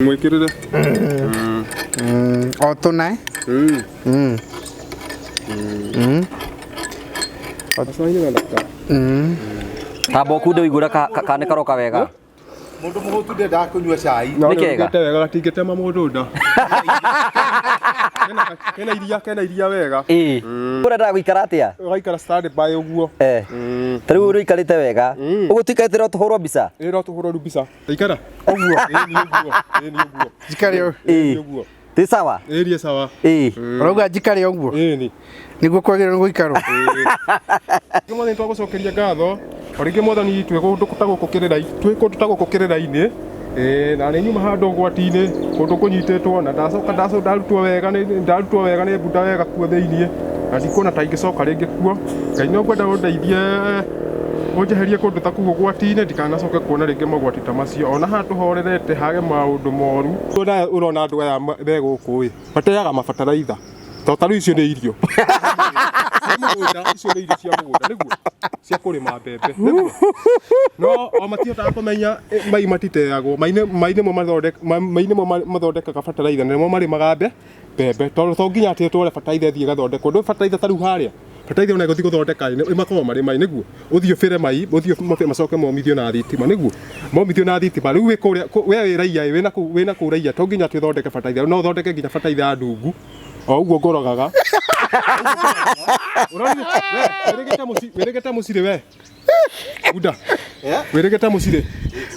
Mwĩkĩrĩre. O tũna. Gacai nĩ gathaka. Tamba ũkunde ũigue kana nĩ karoka wega. Mũndũ mũhũtu ndendaga kũnyua cai. No Nĩ kega. nĩũrugĩte wega gatingĩtema mũndũ nda. Kena iria, kena iria wega. Ĩĩ. Ũrendaga gũikara atĩa? Ũgaikara stand by ũguo. Eh. Ta rĩu ũikarĩte wega. Ũguo tũikarĩte no tũhũrwo mbica? Ĩĩ no tũhũrwo rĩu mbica. Ikara. Ũguo. Ĩĩ nĩ ũguo. Ĩĩ nĩ ũguo. Njikare Ĩĩ Ĩĩ. nĩ ũguo. Twĩ sawa? Ĩĩ nĩ sawa. Ĩĩ. Ũrauga njikare ũguo Ĩĩ nĩ. nĩguo kwagĩrĩirwo nĩ gũikarwo. Rĩngĩ mwathani twagũcokeria ngatho o rĩngĩ mwathani twĩ kũndũ ta gũkũ kĩrĩra twĩ kũndũ ta gũkũ kĩrĩra-inĩ. Ĩĩ na nĩ nyuma handũ ũgwati-inĩ kũndũ kũnyitĩtwo na ndacoka ndarutwo wega nĩ ndarutwo wega nĩ mbunda wega kuo thĩiniĩ na ndikuona ta ingĩcoka rĩngĩ kuo. Ngai no ngwenda ũndeithie ũnjeherie kũndũ ta kũu ũgwati-inĩ ndikanacoke kuona rĩngĩ mogwati ta macio ona haha tũhorerete hage maũndũ moru. Ũrona andũ aya me gũkũ ĩ mateaga mabataraitha to ta rĩu icio nĩ irio cia mũgũnda, icio nĩ irio cia mũgũnda nĩguo cia kũrĩma mbembe nĩguo no o matihotaga kũmenya mai matiteagwo mai nĩmo mathondekaga bataraitha na nĩmo marĩmaga mbembe tondũ to nginya atĩ ũtware bataraitha ĩthiĩ ĩgathondekwo ndũĩ bataraitha ta rĩu harĩa bataraitha ona ĩgũthiĩ gũthondeka ĩ makoragwo marĩ mai nĩguo ũthiĩ ũbĩre mai ũthiĩ macoke momithio na thitima nĩguo momithio na thitima rĩu wĩ kũrĩa we wĩ raiya ĩ wĩna kũu raiya to nginya atĩ ũthondeke bataraitha no ũthondeke nginya bataraitha ya ndungu o ũguo ngorogaga ũronire we wĩrĩgĩte mũcirĩ we Bunda wĩrĩgĩte mũcirĩ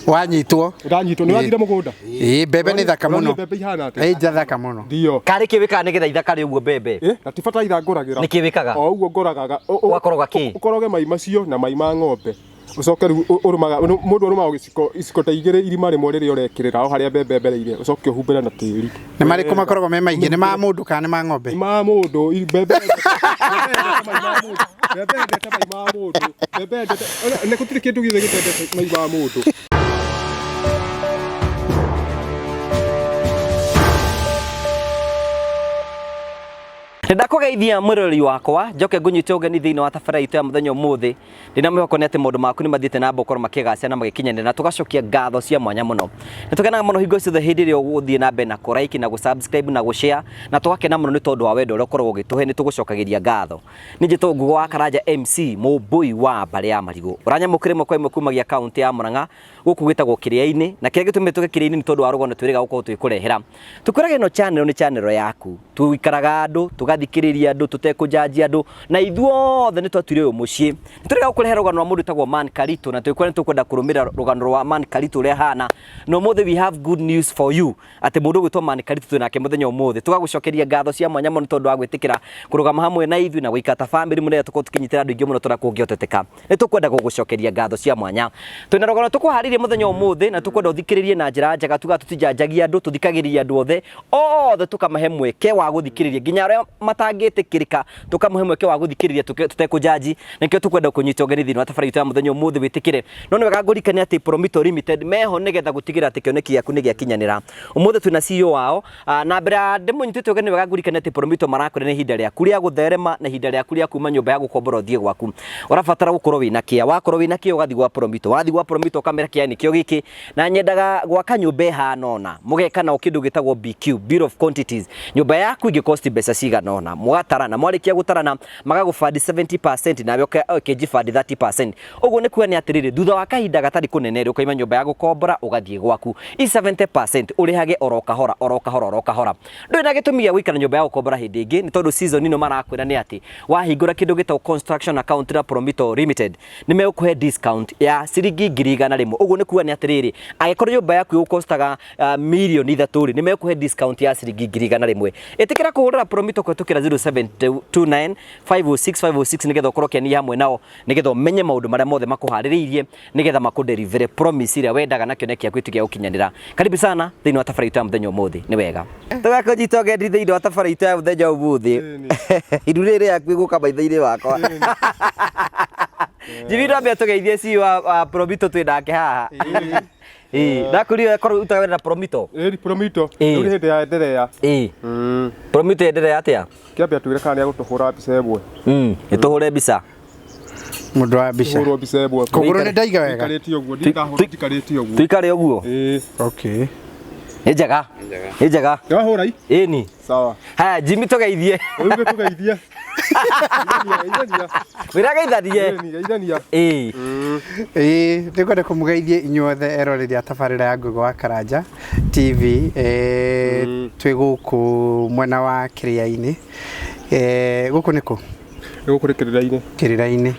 Wanyitwo. Ndanyitwo nĩ wathire mũgũnda. Ĩĩ mbembe nĩ thaka Ũronire mũno. mbembe ihana atĩa? Ĩĩ nja thaka mũno. Ndio. Karĩ kĩ wĩkaga nĩgetha ithakare ũguo mbembe? Ĩ na ti bataraitha ngũragĩra. Nĩ kĩ wĩkaga? O ũguo ngoragaga. Ũgakoroga kĩ? Ũkoroge mai macio na mai ma ng'ombe. Ũcoke rĩu ũrũmaga mũndũ arũmaga gĩciko iciko ta igĩrĩ irima rĩmwe rĩrĩa ũrekĩrĩra o harĩa mbembe mbereire ũcoke ũhumbĩre na tĩri. Nĩ marĩkũ makoragwo me maingĩ? Nĩ ma mũndũ kana nĩ ma ng'ombe? Nĩ ma mũndũ mbembe yendete mai ma mũndũ. Mbembe yendete mai ma mũndũ. Mbembe yendete nĩ gũtirĩ kĩndũ gĩothe gĩtendete mai ma mũndũ. Nĩndakũgeithia mwĩroreri wakwa njoke ngũnyite ũgeni thĩinĩ wa tabarĩra itũ ya mũthenya ũmũthĩ ndĩna mwĩhoko nĩ atĩ maũndũ maku nĩ mathiĩte na mbere gũkorwo makĩgacĩra na magĩkinyanĩra na tũgacokia ngatho cia mwanya mũno. Nĩ tũkenaga mũno hingo ciothe hĩndĩ ĩrĩa ũgũthiĩ na mbere na kũ like na gũ subscribe na gũ share na tũgakena mũno nĩ tondũ wa wendo ũrĩa ũkoragwo ũgĩtũhe nĩ tũgũcokagĩria ngatho. Niĩ njĩtagwo Ngugo wa Karanja MC mũmbũi wa mbarĩ ya Marigũ. Ũranyamũkĩra ĩmwe kwa ĩmwe kumagia kaũntĩ ya Murang'a gũkũ gwĩtagwo Kĩrĩa-inĩ na kĩrĩa gĩtũmĩte tũke Kĩrĩa-inĩ nĩ tondũ wa rũgano twĩrĩga gũkorwo twĩkũrehera. Tũkwĩraga ĩno channel nĩ channel yaku. Tũikaraga andũ, tũgathikĩrĩria andũ tũtekũnjanjia andũ na ithuothe nĩ twatuire ũyũ mũciĩ. Nĩ tũrĩga gũkũrehera rũgano rwa mũndũ wĩtagwo Man Karito na twĩkwĩra nĩ tũkwenda kũrũmĩrĩra rũgano rwa Man Karito ũrĩa ahana. Na ũmũthĩ we have good news for you atĩ mũndũ ũgwĩtwo Man Karito twĩ nake mũthenya ũmũthĩ. Tũgagũcokeria ngatho cia mwanya mũno tondũ wa gwĩtĩkĩra kũrũgama hamwe na ithuĩ na gũikara ta family mũno rĩrĩa tũkorwo tũkĩnyitĩra andũ aingĩ mũno tũrĩa kũngĩhoteteka. Nĩ tũkwenda gũgũcokeria ngatho cia mwanya. Twĩna rũgano tũkũharĩirie mũthenya ũmũthĩ na tũkwenda ũthikĩrĩrie na njĩra njega tugaga tũtijanjagia andũ tũthikagĩrĩria andũ othe othe tũkamahe mweke wa gũthikĩrĩria nginya arĩa matangĩtĩkĩrĩka tũkamahe mweke wa gũthikĩrĩria tũtekũjanji nĩkĩo tũkwenda kũnyita ũgeni thĩinĩ wa tabarĩra itũ ya mũthenya ũmũthĩ wĩtĩkĩre. No nĩ wega ngũririkanie atĩ Promito Limited meho nĩgetha gũtigĩrĩra atĩ kĩoneki gĩaku nĩ gĩakinyanĩra. Ũmũthĩ twĩna CEO wao na mbere ya ndĩmũnyitĩte ũgeni wega ngũririkanie atĩ Promito marakwĩra nĩ ihinda rĩaku rĩa gũtherema na ihinda rĩaku rĩa kuma nyũmba ya gũkombora ũthiĩ gwaku. Ũrabatara gũkorwo wĩna kĩa, wakorwo wĩna kĩa ũgathiĩ gwa Promito, wathiĩ gwa Promito ũkamera kĩa nĩkĩo gĩkĩ na nyendaga gwaka nyũmba ĩhana ũna, mũgeka nao kĩndũ gĩtagwo BQ, Bill of Quantities. Nyũmba yaku ĩngĩ cost mbeca cigana ũna, mũgatarana, mwarĩkia gũtarana magagũbandi 70% nawe ũkĩnjibandi 30%. Ũguo nĩ kuga nĩ atĩrĩrĩ, thutha wa kahinda gatarĩ kũnene rĩ, ũkaima nyũmba ya gũkombora ũgathiĩ gwaku. I 70% ũrĩhage oro kahora oro kahora oro kahora. Ndũrĩ na gĩtũmi gĩa gũikara nyũmba ya gũkombora hĩndĩ ĩngĩ nĩ tondũ season ĩno marakwĩra nĩ atĩ wahingũra kĩndũ gĩtagwo construction account na Promito Limited nĩ megũkũhe discount ya ciringi 100,000. Ũguo nĩ kuga nĩ atĩrĩrĩ, angĩkorwo nyũmba yaku ĩgũkostaga mirioni 3 rĩ, nĩ megũkũhe discount ya ciringi 100,000. Ĩtĩkĩra kũhũrĩra Promito kũhĩtũkĩra 0729 506 506 nĩgetha ũkorwo ũkĩania hamwe nao nĩgetha ũmenye maũndũ marĩa mothe makũharĩrĩirie nĩgetha makũderivere promise ĩrĩa wendaga na kĩoneki gĩaku gĩtuĩke gĩa gũkinyanĩra. Karibu sana thĩinĩ wa tabarĩra itũ ya mũthenya ũmũthĩ. Nĩ wega tũgakũnyita ũgeni thĩinĩ wa tabarĩra itũ ya mũthenya ũmũthĩ. Iru rĩrĩ rĩaku ĩgũka maitho-inĩ makwa. Jimmy ndambia tũgeithie CEO wa Promito twĩ nake haha. Ĩĩ, ndakwĩrire korwo utaga wĩra na Promito. Ĩĩ Promito. Rĩu nĩ hĩndĩ ya endelea. Ĩĩ. Promito endelea atĩa? Kĩambe atwĩre kana nĩ agũtũhũra mbica ĩmwe. Nĩtũhũre mbica. Mũndũ wa mbica. Tũhũrwo mbica ĩmwe. Kũgũrũ nĩ ndaiga wega. Njikarĩte ũguo, ndirĩ ndahũrwo njikarĩte ũguo. Tuikare ũguo. Ĩĩ. Okay. Nĩ njega. Nĩ njega. Nĩwahũra i? Ĩni. Sawa. Haya Jimmy tũgeithie. Rĩu gĩtũgeithie. Geithania, Wĩra geithanie. geithania. Geithania. Ĩĩ. Ĩĩ nĩngwenda kũmũgeithia inyuothe eroreri a tabarĩra ya Ngũgĩ wa Karanja TV. Twĩ gũkũ mwena wa Kĩrĩa-inĩ. Gũkũ nĩ kũ? Nĩ gũkũ nĩ kĩrĩra-inĩ. Kĩrĩra-inĩ.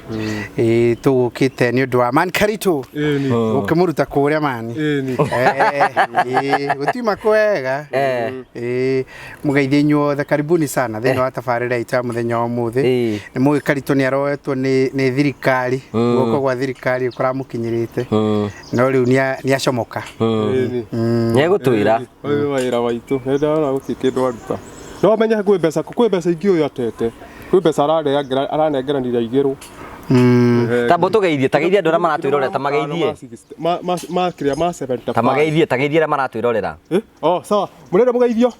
Ĩĩ tũgũkĩte nĩ ũndũ wa Man Karitũ. Ĩni. Gũkĩmũruta kũrĩa mani. Ĩni. Ĩĩ gũtiuma kwega. Ĩĩ mũgeithie inyuothe karibuni sana thĩinĩ wa tabarĩra itũ ya mũthenya wa ũmũthĩ. Ĩĩ. Nĩ mũĩ Karitũ nĩ aroetwo nĩ thirikari, guoko gwa thirikari kũramũkinyĩrĩte, no rĩu nĩ acomoka. Ĩni. Nĩegũtwĩra. Ũyũ wĩra waitũ. Nĩ ndĩrona gũtirĩ kĩndũ aruta. No menye kwĩ mbeca kwĩ mbeca ingĩ ũyũ atete. Kwĩ mbeca araneangĩra aranengeranire igĩrũ. Tamba ũtũgeithie, ta geithie andũ arĩa maratwĩrorera, ta mageithie. Ma ma ma kĩrĩa ma 75. Ta mageithie, ta geithie arĩa maratwĩrorera. Eh? Oh, sawa. Mũrenda mũgeithio?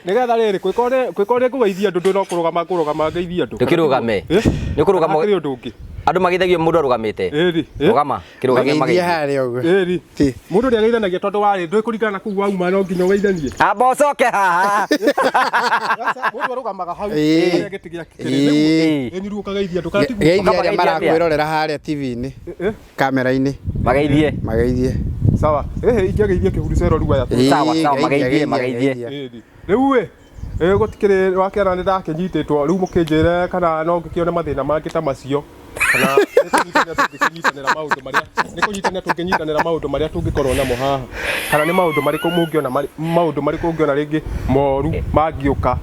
Nĩgetha rĩrĩ kwĩkorwo nĩ ngũgeithia andũ no kũrũgama ngũrũgama ngeithie andũ. Ndũkĩrũgame. Eh? Nĩ ũkũrũgama. Hakĩrĩ ũndũ ũngĩ. Andũ mageithagio mũndũ arũgamĩte. Ĩri. Eh? Rũgama, kĩrũgamia Mageithie mageithie. harĩa ũguo. Ĩri. Ti. Mũndũ nĩ ageithanagia tondũ warĩ ndũĩ kũringana na kũu wauma no nginya ũgeithanie. Amba ũcoke haha. Aca, Mũndũ arũgamaga hau Ĩĩ. harĩa gĩtĩ gĩake kĩrĩ. Ĩĩ. Nĩguo. Ĩni rĩu ũkageithia andũ kana tiguo? Geithia arĩa Ũkamageithia atĩa? marakwĩrorera harĩa TV-inĩ, Eh? kamera-inĩ, Mageithie. mageithie. Sawa. Ĩhĩ ingĩageithia kĩhurucero rĩu aya. Ĩĩ, Sawa, sawa, geithia, mageithie, geithia, mageithie. geithia. Ĩni. Rĩu ĩ ĩ gũtikĩrĩ wakĩara nĩ ndakĩnyitĩtwo rĩu mũkĩnjĩre kana no ngĩkĩone mathĩna mangĩ ta macio kana nĩ kũnyitanĩra tũngĩkĩnyitanĩra maũndũ marĩa nĩ kũnyitanĩra tũngĩnyitanĩra maũndũ marĩa tũngĩkorwo namo haha kana nĩ maũndũ marĩkũ mũngĩona maũndũ marĩkũ ũngĩona rĩngĩ moru mangĩũka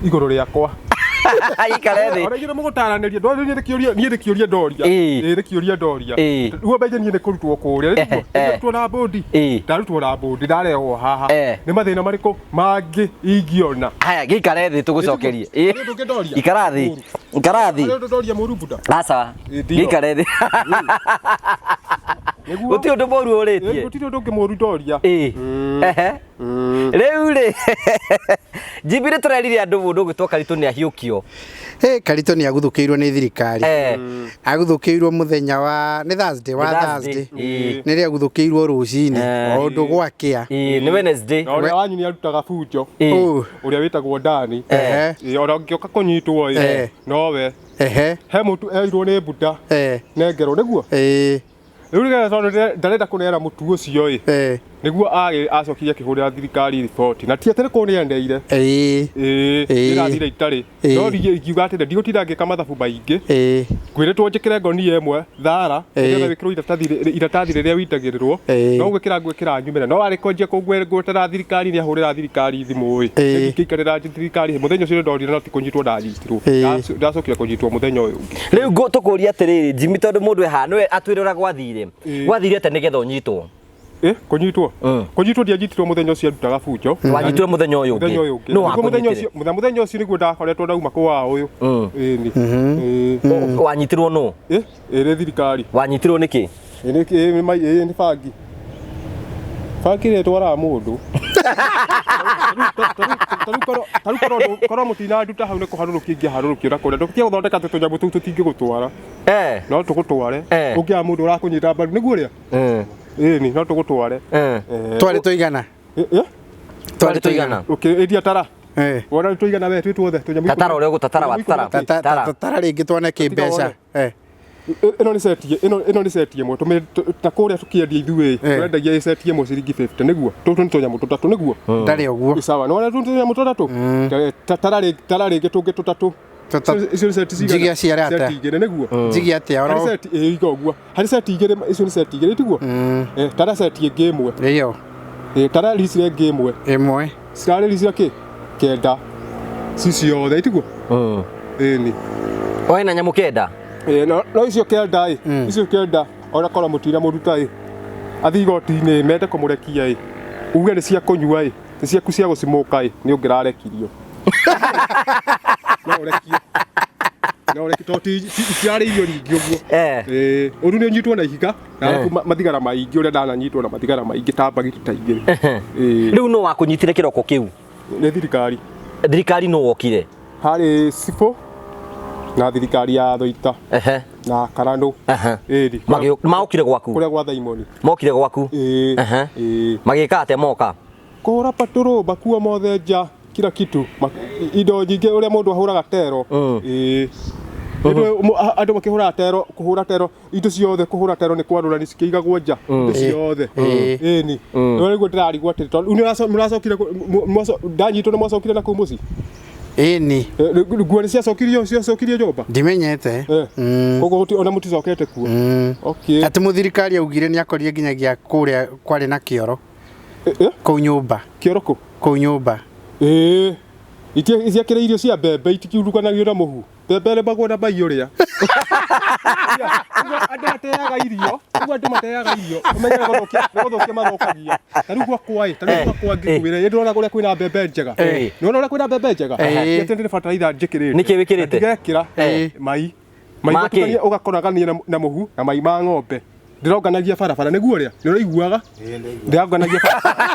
igũrũ rĩakwa. Ikare thĩ. Ona inyuĩ mũgũtaranĩria ndori niĩ nĩ kĩũria niĩ nĩ kĩũria ndoria. Ĩĩ. Ĩĩ nĩ kĩũria ndoria. Ĩĩ. Rĩu mbeje niĩ nĩ kũrutwo kũrĩa. Eh, eh. Ndarutwo na bũndi. Ĩĩ. Ndarutwo na bũndi ndarehwo haha. Eh. Nĩ mathĩna marĩkũ mangĩ ingĩona? Haya, gĩikare thĩ tũgũcokerie. Harĩ ũndũ ũngĩ ndoria? Ikara thĩ. Mũru. Ikara thĩ. Harĩ ũndũ ndoria mũru buda? Aca. Ĩĩ, ndio. Gĩikare thĩ. Nĩguo. Gũtirĩ ũndũ mũru Ĩĩ, ũrĩtie. Gũtirĩ ũndũ ũngĩ mũru ndoria. Ĩĩ. Ehe. Rĩu rĩ Jimmy nĩ tũrerire andũ mũndũ ũgwĩtwo Karitũ nĩ ahiũkio. Hĩ, Karitũ nĩ aguthũkĩirwo nĩ thirikari. Eh. Aguthũkĩirwo mũthenya wa nĩ Thursday wa Nĩ Thursday. Thursday. Ĩĩ. Nĩrĩo aguthũkĩirwo rũcinĩ Eh. o ũndũ gwakĩa. Ĩĩ, nĩ Wednesday. Na ũrĩa wanyu nĩ arutaga bunjo. Ĩĩ. Ũ, Ũrĩa wĩtagwo Dani. Ehe. Ĩĩ, ona ũngĩũka kũnyitwo ĩ Eh. nowe. Ehe. He mũtu erirwo nĩ buda. Eh. Nengerwo nĩguo? Ĩĩ. Rĩu nĩgetha tondũ ndarenda kũneana mũtu ũcio ĩ Eh. nĩguo acokire akĩhũrĩra thirikari riboti na ti atĩ nĩ kũnĩaneire. Ĩĩ. Ĩĩ Ĩĩ. ndĩrathire itarĩ Ĩĩ. no ingiuga atĩrĩ ndigũtinda ngĩka mathabu maingĩ Ĩĩ. ngwĩrĩtwo njĩkĩre ngonia ĩmwe thara Ĩĩ. nĩgetha wĩkĩrwo iratathi rĩrĩa witagĩrĩrwo Ĩĩ. no gwĩkĩra ngwĩkĩra nyumĩre no warĩ kwanjia kũngwetera thirikari nĩ ahũrĩra thirikari thimũ ĩ Ĩĩ. ngĩikarĩra thirikari mũthenya ũcio ndorire no ti kũnyitwo ndanyitirwo. Ĩĩ. Ndacokire kũnyitwo mũthenya ũyũ ũngĩ. Rĩu tũkũria atĩrĩrĩ Jimmy tondũ mũndũ e haha nĩwe atwĩre ũrĩa gwathire. Ĩĩ. Gwathire atĩa nĩgetha ũnyitwo? Ĩ kũnyitwo Mm. kũnyitwo ndianyitirwo mũthenya ũcio ndutaga bunjo. Wanyitirwo mũthenya ũyũ ũngĩ. Mũthenya ũyũ ũngĩ. Nũ Nĩguo mũthenya wakũnyitire? ũcio mũthenya ũcio nĩguo ndakoretwo ndauma kwa ũyũ. Mm. Ĩni. Ĩĩ. Wanyitirwo nũ? Ĩ ĩ nĩ thirikari. Wanyitirwo nĩkĩ? Ĩ nĩ ĩ nĩ ĩ nĩ bangi. Bangi ĩrĩa ĩtwaraga mũndũ. Tarĩu korwo mũtinanduta hau nĩ kũharũrũkia ingĩharũrũkio na kũrĩa. Ndũtige gũthondeka atĩ tũnyamũ tũu tũtingĩgũtwara. Eh. No tũgũtware. Eh. Ũngĩaga mũndũ ũrakũnyita mbaru nĩguo ũrĩa? Mm. Ĩni no tũgũtware. Eh. Twarĩ tũigana. Ĩ? Twarĩ tũigana. Ũkĩendia tara. Eh. Wona nĩ tũigana we twĩ tuothe tũnyamũ. Tatara ũrĩa ũgũtatara wa tũnyamũ ikũmi tatara. na kĩ. Tara. Tara rĩngĩ tuone kĩmbeca. Eh. Ĩno nĩ seti ĩno nĩ seti ĩmwe ta kũrĩa tũkĩendia ithuĩ Eh. tũrendagia ĩ seti ĩmwe ciringi 50 nĩguo tũtũ nĩ tũnyamũ tũtatũ nĩguo. Ndarĩ ũguo. Ĩ sawa nĩ wona tũtũ tũnyamũ tũtatũ. Tara rĩngĩ tũngĩ tũtatũ. Icio nĩ seti cigana? Njige ciara atĩa? Seti igĩrĩ nĩguo. Njige atĩa Harĩ oro. seti ĩ iga ũguo. Harĩ seti igĩrĩ icio nĩ seti igĩrĩ tiguo. Tara seti ĩngĩ ĩmwe. Ĩyo. Tara ricira ĩngĩ ĩmwe. Ĩmwe. Cirarĩ ricira kĩ? Kenda. Ci ciothe tiguo. Ĩni. Oe na nyamũ kenda. Ĩ no icio kenda ĩ. Icio kenda ona korwo mũtina mũruta ĩ. Athiĩ igoti-inĩ mende kũmũrekia ĩ. Uge nĩ cia kũnyua ĩ. Nĩ ciaku cia gũcimũka ĩ. Nĩ ũngĩrarekirio. No ũrekio. No ũrekio tondũ itiarĩ irio nyingĩ ũguo. Eh. Ĩ ũru nĩ ũnyitwo na ihiga na arabu mathigara maingĩ ũrĩa ndananyitwo na mathigara maingĩ ta mbagiti ta igĩrĩ. Ĩ Rĩu nũ wakũnyitire kĩroko kĩu? nĩ thirikari. Thirikari nũ wokire? Harĩ cibũ Na thirikari ya Thũita Ehe. na Karanũ. Ehe. Ĩni. Maokire gwaku? Kũrĩa gwa Thaimoni. Mokire gwaku? Ĩĩ. Ehe. Ĩĩ. Magĩka atĩa moka? Kũhũra patũrũ makuo mothe nja kila kitu indo nyingĩ ũrĩa mũndũ ahũraga tero. Ĩĩ. Andũ makĩhũraga tero, kũhũra tero indo ciothe, kũhũra tero nĩ kwarũrani cikĩigagwo nja indo ciothe. Ĩni. No nĩguo ndĩrarigwo atĩrĩ, tondũ nĩ mũracokire ndanyitwo nĩ mwacokire na kũu mũciĩ? Ĩni. Nguo nĩ ciacokirio, ciacokirio nyũmba? Ndimenyete. Koguo ona mũticokete kuo? Okay. Atĩ mũthirikari augire nĩ akorire nginyagia kũrĩa kwarĩ na kĩoro. Kũu nyũmba. Kĩoro kũ? Kũu nyũmba. Ĩĩ. Ciakĩrĩ irio cia mbembe itikiuruganagio na mũhu. Mbembe ĩrĩmagwo na mai ũrĩa. Andũ mateaga irio, ũguo andũ mateaga irio, ũmenye nĩ gũthũkia mathũkagia. Ta rĩu gwakwa ĩ, ta rĩu gwakwa ngĩkwĩra, ĩ ndĩrona kũrĩa kwĩna mbembe njega. Nĩwona ũrĩa kwĩna mbembe njega? Ti atĩ nĩ bataraitha njĩkĩrĩte. Nĩkĩ wĩkĩrĩte? Ndigekĩra mai. Mai Ma kĩ? ũgatukania ũgakoragania na mũhu na mai ma ng'ombe. Ndĩronganagia barabara nĩguo ũrĩa? Nĩ ũraiguaga? Ndĩronganagia barabara.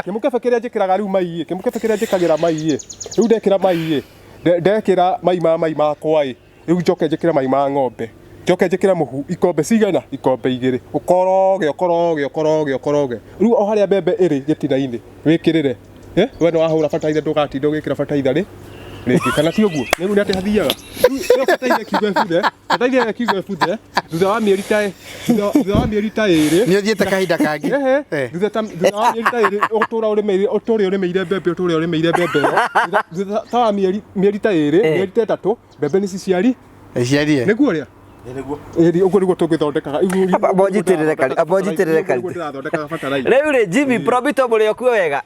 Kĩmũkebe kĩrĩa njĩkĩraga rĩu mai ĩ, kĩmũkebe kĩrĩa njĩkagĩra mai ĩ, rĩu ndekĩra mai ĩ, ndekĩra mai ma mai makwa ĩ, rĩu njoke njĩkĩre mai ma ng'ombe, njoke njĩkĩre mũhu ikombe cigana? Ikombe igĩrĩ. Ũkoroge, ũkoroge, ũkoroge, ũkoroge. Rĩu o harĩa mbembe ĩrĩ gĩtina-inĩ wĩkĩrĩre. We nĩ wahũra bataraitha, ndũgatinda ũgĩkĩra bataraitha rĩ rĩngĩ, kana ti ũguo? Rĩu nĩ atĩ hathiaga. Rĩu ĩyo bataraitha ĩkiuga ĩbuthe, bataraitha ĩyo ĩkiuga ĩbuthe, thutha wa mĩeri ta thutha wa mĩeri ta ĩrĩ. Nĩ ũthiĩte kahinda kangĩ. Ehe. Thutha wa mĩeri ta ĩrĩ ũtũra ũrĩmĩire, ũtũre ũrĩmĩire mbembe, ũtũre ũrĩmĩire mbembe ĩyo. Thutha ta wa mĩeri ta ĩrĩ, mĩeri ta ĩtatũ, mbembe nĩ ciciari. Iciarie. Nĩguo ũrĩa? Nĩguo. Ĩĩ, ũguo nĩguo tũngĩthondekaga. Amba ũnjitĩrĩre kari, amba ũnjitĩrĩre kari. Ũguo ndĩrathondekaga bataraitha. Rĩu rĩ Jimmy, Promito mũrĩ o kuo wega.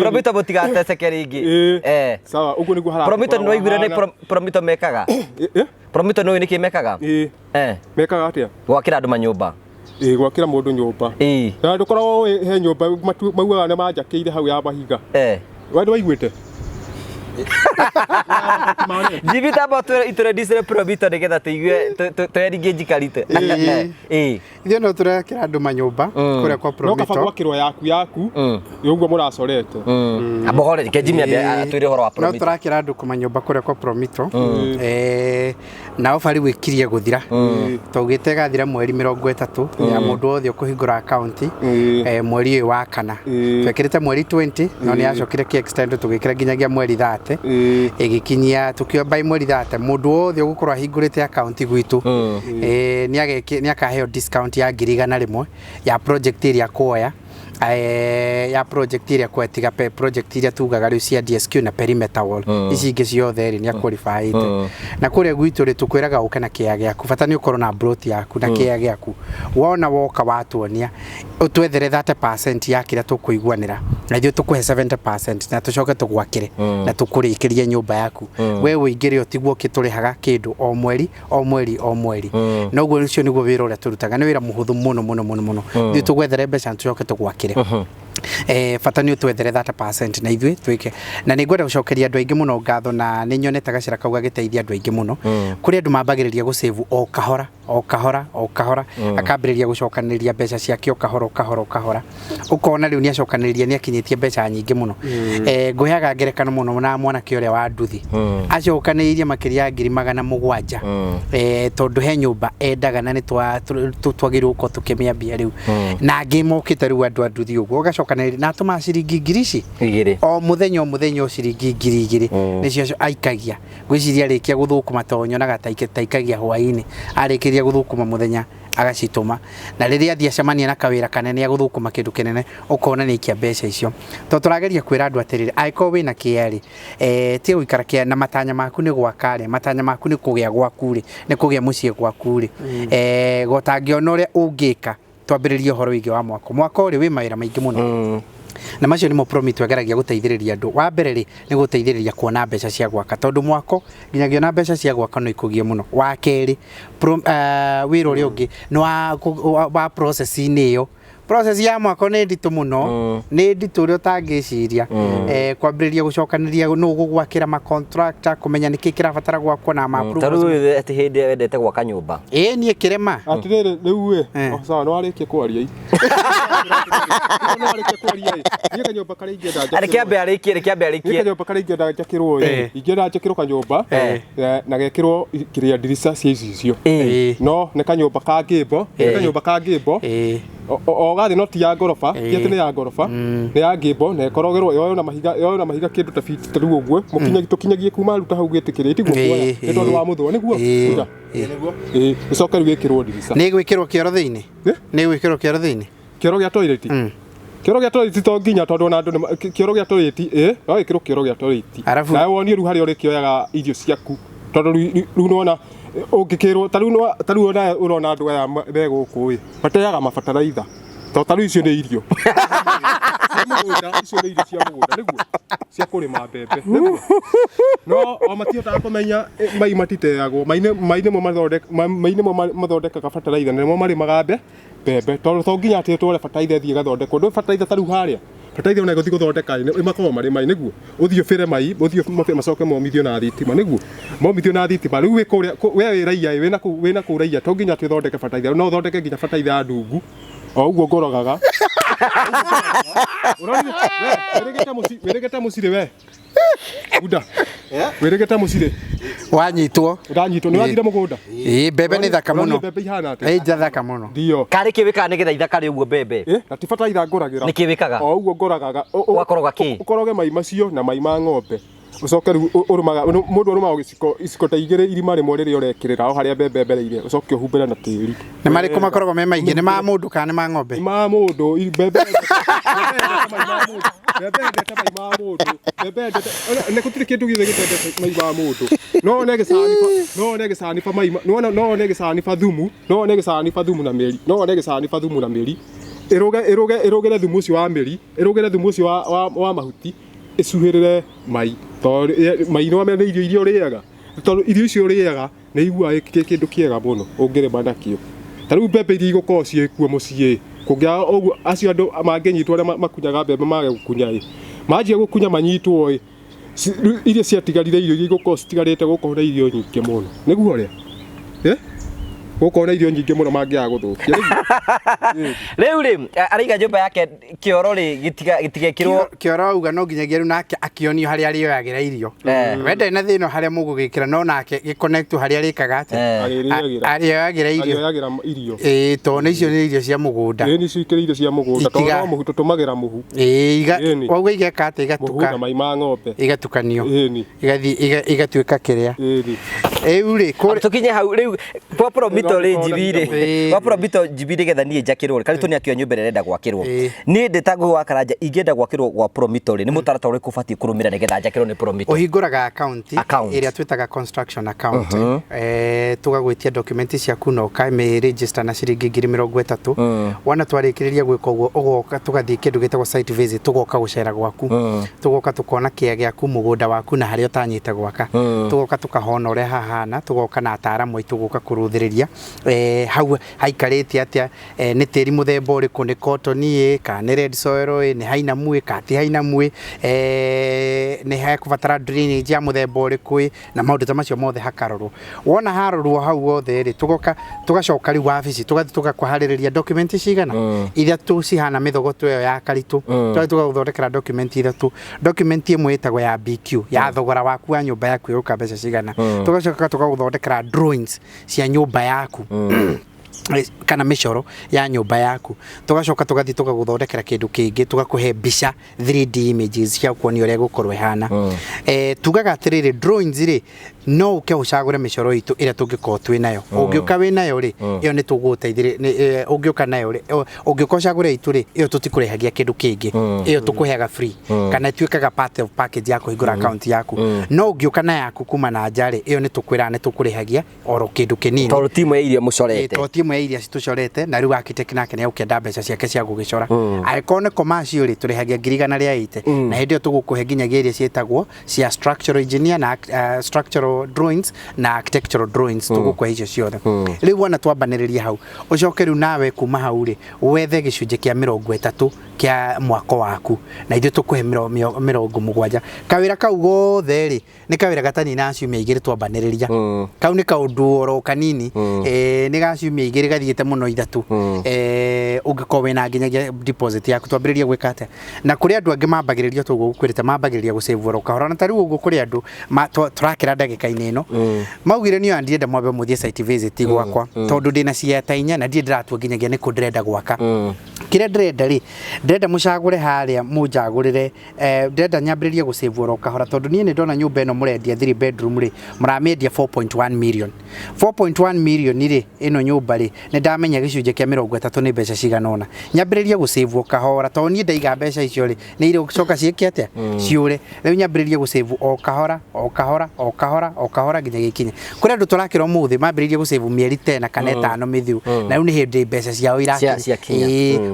Promito mũtigateceke rĩngĩ. Ĩĩ. Sawa, ũguo nĩguo harakorwo Promito nĩ waiguire nĩ hahana. Promito mekaga? Promito nĩ ũĩ nĩkĩ mekaga? Ĩĩ. Mekaga atĩa? Gwakĩra andũ manyũmba. Ĩĩ, gwakĩra mũndũ nyũmba. Ĩĩ. Na ndũkoragwo ũĩ he nyũmba maugaga nĩ manjakĩire hau ya mahiga. We nĩ waiguĩte? Jimmy tamba itũrendicere Promito nĩgetha tũigue tweringie njikarite. Ĩĩ. Ithuĩ no tũrakĩra andũ manyũmba kũrĩa kwa No kaba Promito. gwakĩrwo yaku yaku, ũguo mũracorete. Amba ũhore, reke Jimmy ambe atwĩre ũhoro wa No Promito. tũrakĩra andũ kũmanyũmba kũrĩa kwa Promito. Na ofa rĩu ĩkirie gũthira. Twaugĩte ĩgathira mweri 30 ya mũndũ wothe ũkũhingũra akaunti mweri ũyũ wa kana. Twekĩrĩte mweri 20 no nĩ yacokire kĩ extend tũgĩkĩra nginyagia mweri 30. Ĩgĩkinyia tũkiuga by mweri 30 mũndũ wothe ũgũkorwo ahingũrĩte akaunti gwitũ nĩ akaheo discount ya 100,000 ya project ĩrĩa kuoya ya project ĩrĩa kuoya tiga pe project iria tugaga rĩu cia DSQ na perimeter wall. Ici ingĩ ciothe rĩ nĩ aqualifyĩte. Na kũrĩa gwitũ rĩ tũkwĩraga ũke na kĩea gĩaku, bata nĩ ũkorwo na plot yaku na kĩea gĩaku. Wona woka watuonia ũtwethere 30% ya kĩrĩa tũkũiguanĩra na ithuĩ tũkũhe 70% na tũcoke tũgwakĩre na tũkũrĩkĩrie nyũmba yaku. We ũingĩre ũtigwo ũkĩtũrĩhaga kĩndũ o mweri o mweri o mweri. Na ũguo ũcio nĩguo wĩra ũrĩa tũrutaga, nĩ wĩra mũhũthũ mũno mũno mũno mũno. Ithuĩ tũgwethere mbeca na tũcoke tũgwakĩre. Bata nĩ ũtwethere 30% na ithuĩ twĩke. Na nĩ ngwenda gũcokeria andũ aingĩ mũno ngatho, na nĩ nyonete gacĩra kau gagĩteithia andũ aingĩ mũno. Kũrĩ andũ mambagĩrĩria gũsave o kahora o kahora o kahora, akambĩrĩria gũcokanĩrĩria mbeca ciake o kahora o kahora o kahora, ũkona rĩu nĩ acokanĩrĩria, nĩ akinyĩtie mbeca nyingĩ mũno. Ngũheaga ngerekano mũno na mwanake ũrĩa wa nduthi. Acokanĩrĩirie makĩria ya 700,000. Tondũ he nyũmba endaga na nĩ twagĩrĩirwo gũkorwo tũkĩmĩambia rĩu. Na angĩ mokĩte rĩu andũ a nduthi ũguo ũgacokanĩrĩria na atũmaga ciringi ngiri ici Igĩrĩ. o mũthenya o mũthenya o ciringi 2,000 nĩcio aikagia. Ngwĩciria arĩkia gũthũkũma tondũ nyonaga taikagia hwaĩ-inĩ, arĩkĩria gũthũkũma mũthenya agacitũma, na rĩrĩa athiĩ acemania na kawĩra kanene agũthũkũma kĩndũ kĩnene ũkona nĩ aikia mbeca icio. Tondũ tũrageria kwĩra andũ atĩrĩrĩ, angĩkorwo wĩna kĩea rĩ, tiga gũikara kĩea na matanya maku nĩ gwaka rĩ, matanya maku nĩ kũgĩa gwaku rĩ, nĩ kũgĩa mũciĩ gwaku rĩ, gotangĩona ũrĩa ũngĩka twambĩrĩrie ũhoro wĩgiĩ wa mwako. Mwako rĩ wĩ mawĩra maingĩ mũno. Na macio nĩmo Promito ĩgeragia gũteithĩrĩria andũ. Wa mbere rĩ nĩ gũteithĩrĩria kuona mbeca cia gwaka, tondũ mwako nginyagia ona mbeca cia gwaka no ikũgie mũno. Wa kerĩ, wĩra ũrĩa ũngĩ nĩ wa process-inĩ ĩyo. Process ya mwako nĩ nditũ mũno, nĩ nditũ ũrĩa ũtangĩciria. Kwambĩrĩria gũcokanĩria nũ gũgwakĩra ma contractor, kũmenya nĩkĩ kĩrabatara gwakwo na ma Ta approvals. rĩu atĩ hĩndĩ ĩrĩa wendete gwaka nyũmba. Ĩĩ, niĩ kĩrema. Atirĩrĩ, rĩu ĩ, Eh. o, sawa, nĩ warĩkia kwaria ĩ. Nĩ warĩkia kwaria ĩ. Niĩ kanyũmba karĩa ingĩenda Reke ambe njakĩrwo. arĩkie, reke ambe Niĩ arĩkie. kanyũmba karĩa ingĩenda njakĩrwo ĩ. Eh. Ingĩenda njakĩrwo kanyũmba Eh. na gekĩrwo kĩrĩa ndirica cia icicio. Ĩĩ. No nĩ kanyũmba ka ngĩmbo, nĩ kanyũmba ka ngĩmbo. Ĩĩ. O gathĩ no ti ya ngoroba, ti atĩ nĩ ya ngoroba, nĩ ya ngĩmbo na ĩkorogerwo yoywo na mahiga, yoywo na mahiga kĩndũ ta fiti ta rĩu ũguo, mũkinyagie tũkinyagie kuma rĩu ta hau gĩtĩkĩrĩ tiguo kuoya, Ĩĩ, nĩ tondũ wa mũthũa nĩguo. Ĩĩ. Buda. Nĩguo. Ĩĩ, ĩcoke rĩu ĩkĩrwo ndirica. Nĩ gwĩkĩrwo kĩoro thĩinĩ? Eh? Nĩ gwĩkĩrwo kĩoro thĩinĩ? Kĩoro gĩa toilet? Kĩoro gĩa toilet to nginya tondũ ona andũ kĩoro gĩa toilet ĩ no ĩkĩrwo kĩoro gĩa toilet. Arabu- Nawe wonie rĩu harĩa ũrĩkĩoyaga irio ciaku tondũ rĩu rĩu nĩwona ũngĩkĩrwo ta rĩu ta rĩu ona ũrona andũ aya me gũkũ ĩ mateaga mabataraitha to ta rĩu icio nĩ irio cia mũgũnda, icio nĩ irio cia mũgũnda nĩguo cia kũrĩma mbembe nĩguo no o matihotaga kũmenya mai matiteagwo mai nĩmo mai nĩmo mathondekaga bataraitha na nĩmo marĩmaga mbembe tondũ to nginya atĩ ũtware bataraitha ĩthiĩ ĩgathondekwo ndũĩ bataraitha ta rĩu harĩa bataraitha ona ĩgũthiĩ gũthondeka ĩ makoragwo marĩ mai nĩguo ũthiĩ ũbĩre mai ũthiĩ macoke momithio na thitima nĩguo momithio na thitima rĩu wĩ kũrĩa we wĩ raiya ĩ wĩna kũu raiya to nginya atĩ ũthondeke bataraitha no ũthondeke nginya bataraitha ya ndungu o ũguo ngorogaga ũronire we wĩrĩgĩte mũcirĩ we Buda wĩrĩgĩte mũcirĩ Wanyitwo. Ndanyitwo nĩ wathire mũgũnda. Ĩĩ, mbembe nĩ thaka Ũronire mũno. mbembe ihana atĩa? Ĩĩ, nja thaka mũno. Ndio. Karĩ kĩ wĩkaga nĩgetha ithakare ũguo mbembe? Eh, na ti bataraitha ngũragĩra. Nĩkĩ wĩkaga? O ũguo ngoragaga. Ũgakoroga kĩ? Ũkoroge mai macio na mai ma ng'ombe. Ũcoke rĩu ũrũmaga mũndũ arũmaga gĩciko iciko ta igĩrĩ irima rĩmwe rĩrĩa ũrekĩrĩra o harĩa mbembe mbereire ũcoke ũhumbĩre na tĩri. Nĩ marĩkũ makoragwo me maingĩ? Nĩ ma mũndũ kana nĩ ma ng'ombe? Ma mũndũ mbembe yendete mai ma mũndũ. Mbembe yendete mai ma mũndũ. Mbembe yendete nĩ gũtirĩ kĩndũ gĩothe gĩtendete mai ma mũndũ. No one gĩcaniba, no one gĩcaniba mai no no one gĩcaniba thumu, no one gĩcaniba thumu na mĩri, no one gĩcaniba thumu na mĩri. Ĩrũge ĩrũge ĩrũgĩre thumu ũcio wa mĩri, ĩrũgĩre thumu ũcio wa mahuti, ĩcuhĩrĩre mai. Tondũ mai nĩ nĩ irio iria ũrĩaga. Tondũ irio icio ũrĩaga nĩ iguaga kĩ kĩndũ kĩega mũno ũngĩrĩma nakĩo. Ta rĩu mbembe iria igũkorwo ciĩkuo mũciĩ kũngĩaga ũguo acio andũ mangĩnyitwo arĩa makunyaga mbembe mage gũkunya ĩ manjia gũkunya manyitwo ĩ iria ciatigarire irio iria igũkorwo citigarĩte gũkorwo na irio nyingĩ mũno nĩguo ũrĩa gũkorwo na irio nyingĩ mũno mangĩaga gũthũkia rĩu rĩ araiga nyũmba yake kĩoro rĩ gĩtigekĩrwo Kĩoro auga no nginyagia rĩu nake akĩonio harĩa arĩoyagĩra irio. We ndarĩ na thĩna harĩa mũgũgĩkĩra no nake gĩconnect harĩa arĩkaga atĩa? Arĩoyagĩra irio. Arĩoyagĩra irio. Ĩĩ, tondũ nĩ icio nĩ irio cia mũgũnda. Ĩĩ, nĩcio ikĩrĩ irio cia mũgũnda tondũ no mũhu tũtũmagĩra mũhu. Ĩĩ, wauga igeka atĩa? Igatuka. Mũhu na mai ma ng'ombe. Igatukanio. Ĩni. Igathiĩ igatuĩka kĩrĩa. Ĩni. Rĩu rĩ tũkinye hau rĩu kwa Promito rĩ njibirĩ kwa Promito njibirĩ getha niĩ njakĩrwo rĩ Karitũ nĩ akĩoya nyũmba ĩrĩa arenda gwakĩrwo niĩ ndĩ ta Ngũgĩ wa Karanja ingĩenda gwakĩrwo gwa Promito rĩ nĩ mũtaratara ũrĩkũ ũbatiĩ kũrũmĩrĩra nĩgetha njakĩrwo nĩ Promito? Ũhingũraga account ĩrĩa twĩtaga construction account, tũgagwĩtia document ciaku na ũkamĩ register na ciringi 30,000. Wona twarĩkĩrĩria gwĩka ũguo ũgoka tũgathiĩ kĩndũ gĩtagwo site visit, tũgoka gũcera gwaku, tũgoka tũkona kĩea gĩaku, mũgũnda waku na harĩa ũtanyĩte gwaka, tũgoka tũkahona ũrĩa hahana, tũgoka na ataaramu aitũ gũka kũrũthĩrĩria hau haikarĩte atĩa, nĩ tĩri mũthemba ũrĩkũ, nĩ cotton ĩ kana nĩ red soil ĩ, nĩ hainamu ĩ kana ti hainamu ĩ, nĩ hekũbatara drainage ya mũthemba ũrĩkũ ĩ, na maũndũ ta macio mothe hakarorwo. Wona harorwo hau hothe rĩ, tũgoka tũgacoka rĩu wabici tũgathiĩ tũgakũharĩrĩria document cigana ithatũ cihana mĩthogoto ĩyo ya Karitũ, tũgathiĩ tũgagũthondekera document ithatũ. Document ĩmwe ĩtagwo ya BQ ya thogora waku wa nyũmba yaku ĩgũka mbeca cigana, tũgacoka tũgagũthondekera drawings cia nyũmba yaku kana mĩcoro ya nyũmba yaku, tũgacoka tũgathiĩ tũgagũthondekera kĩndũ kĩngĩ, tũgakũhe mbica 3D images cia kuonia ũrĩa ĩgũkorwo ĩhana. Tugaga atĩrĩrĩ, drawings rĩ no ũke ũcagũre mĩcoro itũ ĩrĩa tũngĩkorwo twĩ nayo, ũngĩũka wĩ nayo rĩ ĩyo nĩ tũgũgũteithĩrĩria, ũngĩũka nayo rĩ, ũngĩũka ũcagũre itũ rĩ ĩyo tũtikũrĩhagia kĩndũ kĩngĩ, ĩyo tũkũheaga free kana ĩtuĩkaga part of package ya kũhingũra account yaku. No ũngĩũka na yaku kuma na nja rĩ, ĩyo nĩ tũkwĩraga nĩ tũkũrĩhagia oro kĩndũ kĩnini tondũ timu ya iria mũcorete, tondũ ti ĩmwe ya iria citũcorete na rĩu architect nake nĩ egũkĩenda mbeca ciake cia gũgĩcora. Angĩkorwo nĩ commercial rĩ, tũrĩhagia 180,000, na hĩndĩ ĩyo tũgũkũhe nginyagia iria ciĩtagwo cia structural engineer na structural drawings na architectural drawings, tũgũkũhe icio ciothe. Rĩu wona twambanĩrĩria hau, ũcoke rĩu nawe kuma hau rĩ, wethe gĩcunjĩ kĩa 30 kĩa mwako waku, na ithuĩ tũkũhe 70. Kawĩra kau gothe rĩ, nĩ kawĩra gatanina ciumia 2 twambanĩrĩria. Kau nĩ kaũndũ oro kanini, nĩ ga ciumia 2 gathiĩte mũno 3. Ũngĩkorwo wĩna nginyagia deposit yaku, twambĩrĩrie gwĩka atĩa? Na kũrĩ andũ angĩ mambagĩrĩria toguo gũkwĩrĩte, mambagĩrĩria gũsave oro kahora. Na ta rĩu ũguo kũrĩ andũ tũrakĩra ndagĩka-inĩ ĩno, maugire niĩ ndienda mwambe mũthiĩ site visit gwakwa, tondũ ndĩna ciata 4 na ndirĩ ndĩratua nginyagia nĩkũ ndĩrenda gwaka. Kĩrĩa ndĩrenda rĩ, ndĩrenda mũcagũre harĩa mũnjagũrĩre, ndĩrenda nyambĩrĩrie gũsave oro kahora, tondũ niĩ nĩ ndona nyũmba ĩno mũrendia 3 bedroom rĩ, mũramĩendia 4.1 million. 4.1 million rĩ, ĩno nyũmba rĩ, nĩ ndamenya gĩcunjĩ kĩa 30 nĩ mbeca cigana ũna. Nyambĩrĩrie gũsave kahora, tondũ niĩ ndaiga mbeca icio rĩ, nĩ irĩcoka ciĩke atĩa? Ciũre. Rĩu nyambĩrĩrie gũsave o kahora o kahora o kahora o kahora nginya gĩkinye. Kũrĩ andũ tũrakĩra ũmũthĩ mambĩrĩirie gũsave mĩeri 10 kana 5 mĩthiru, na rĩu nĩ hĩndĩ mbeca ciao irakinya. Ciakinya.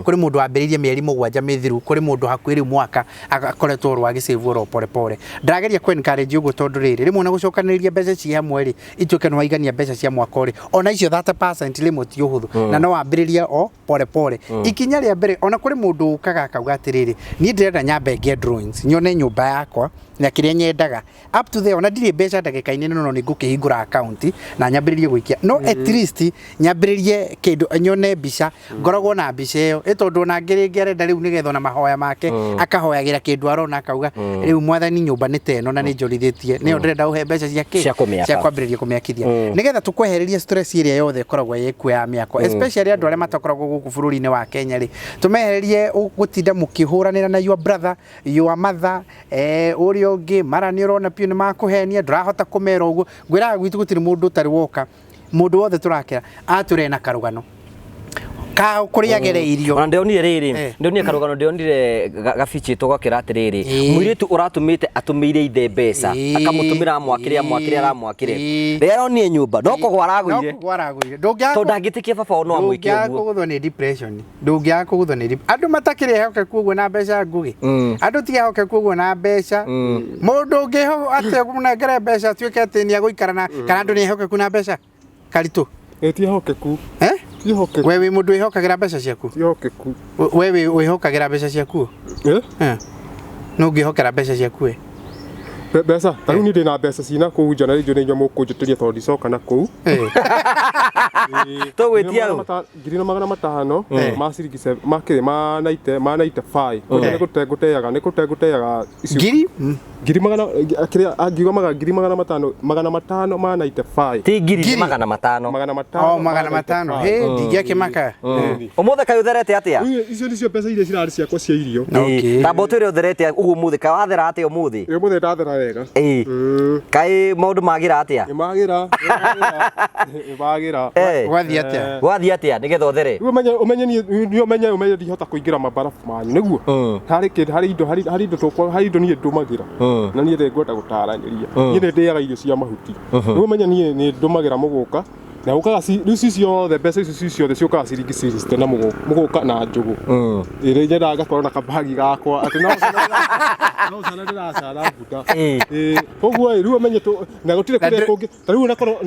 Kũrĩ mũndũ wambĩrĩirie mĩeri 7 mĩthiru, kũrĩ mũndũ hakuhĩ rĩu mwaka akoretwo oro agĩsave oro pore pore. Ndĩrageria kũ encourage ũguo, tondũ rĩrĩ, rĩmwe ona gũcokanĩrĩria mbeca ci hamwe rĩ, ituĩke nĩ waigania mbeca cia mwaka rĩ, ona icio 30% rĩmwe ti ũhũthũ, na no wambĩrĩrie o pore pore. Ikinya rĩa mbere, ona kũrĩ mũndũ ũkaga akauga atĩrĩrĩ, niĩ ndĩrenda nyambe ngĩe drawings, nyone nyũmba yakwa na kĩrĩa nyendaga up to there, ona ndirĩ mbeca ndagĩka-inĩ ĩno, no nĩ ngũkĩhingũra account na nyambĩrĩrie gũikia, no at least nyambĩrĩrie kĩndũ, nyone mbica, ngoragwo na mbica ĩyo, ĩ tondũ ona angĩ rĩngĩ arenda rĩu nĩgetha ona mahoya make akahoyagĩra kĩndũ arona, akauga rĩu Mwathani, nyũmba nĩ ta ĩno na nĩ njorithĩtie, nĩyo ndĩrenda ũhe mbeca cia kĩ? Cia kũmĩaka. Cia kwambĩrĩria kũmĩakithia, nĩgetha tũkwehereria stress ĩrĩa yothe ĩkoragwo ĩkuo ya mĩako, especially andũ arĩa matakoragwo gũkũ bũrũri-inĩ wa Kenya rĩ, tũmehererie gũtinda mũkĩhũranĩra na your brother, your mother, ũrĩa ũngĩ mara nĩ ũrona piũ nĩ makũhenia, ndũrahota kũmera ũguo. Ngwĩraga gwitũ gũtirĩ mũndũ ũtarĩ woka, mũndũ wothe tũrakĩra atũre na karũgano ka kũrĩa agereirio. Ona ndĩronire rĩrĩ, ndĩronire karũgano, ndĩronire gabichĩtwo gakĩra atĩrĩrĩ, mũirĩtu ũratũmĩte atũmĩire ithe mbeca, akamũtũmĩra amwakĩre, amwakĩre, aramwakĩre, rĩrĩa aronire nyũmba no kũgwa aragũire. No kũgwa aragũire. Ndũngĩaga tondũ ndangĩtĩkia baba wao no amwĩke ndũngĩaga ũguo. Kũgũthwo nĩ depression, ndũngĩaga kũgũthwo nĩ andũ matakĩrĩ ehokeku ũguo na mbeca, Ngugi, andũ ti ehokeku ũguo na mbeca. Mũndũ ũngĩho atĩ mũnengere mbeca atuĩke atĩ nĩ agũikara na kana andũ nĩ ehokeku na mbeca karitũ? Ti ehokeku. Eh? Ti ehokeku. We wĩ mũndũ wĩhokagĩra mbeca ciaku? Ti ehokeku. We wĩhokagĩra mbeca ciaku? Eh? Eh. Nũ ũngĩhokera mbeca ciaku ĩ? Mbeca ta rĩu niĩ ndĩna mbeca cina kũu nja, na rĩu nĩ inyuĩ mũkũnjĩtĩria tondũ ndicoka na kũu. Tũgwĩtia rũ? 1,500 ma ciringi ma kĩrĩ ma 90, ma 95 kũrĩa nĩ gũte ngũteaga, nĩ gũte ngũteaga icio. Ngiri? Ngiri magana kĩrĩa angiuga 500, 500 ma 95. Ti ngiri, nĩ Ngiri. 500. 500. O 500. Hĩ, ndingĩakĩmaka. Ũmũthĩ kaĩ ũtherete atĩa? Icio nĩcio mbeca iria cirarĩ ciakwa cia irio. Okay. Ta mbũtũ ĩrĩa ũtherete ũguo ũmũthĩ, kaĩ wathera atĩa ũmũthĩ? Ĩ, ũmũthĩ ndathera wega. Ĩĩ. Kaĩ maũndũ magĩra atĩa? Nĩ magĩra, nĩ magĩra. Gwathiĩ atĩa? Gwathiĩ atĩa nĩgetha ũthere? Rĩu ũmenye ũmenye niĩ niĩ ũmenye ũmenye ndihota kũingĩra mabarabu manyu nĩguo harĩ kĩndũ, harĩ indo, harĩ indo tũkwa, harĩ indo niĩ ndũmagĩra, na niĩ ndĩngwenda gũtaranĩria. Niĩ nĩ ndĩaga irio cia mahuti. Rĩu ũmenye niĩ nĩ ndũmagĩra mũgũka na ũkaga rĩu ci ciothe, mbeca icio ci ciothe ciũkaga ciringi 60 na mũgũka na njũgũ ĩrĩa nyendaga ngakorwo na kabagi gakwa atĩ no cana ndĩracana mbunda. Koguo ĩ, rĩu ũmenye na gũtirĩ Na kũrĩa kũngĩ. Ta rĩu onakorwo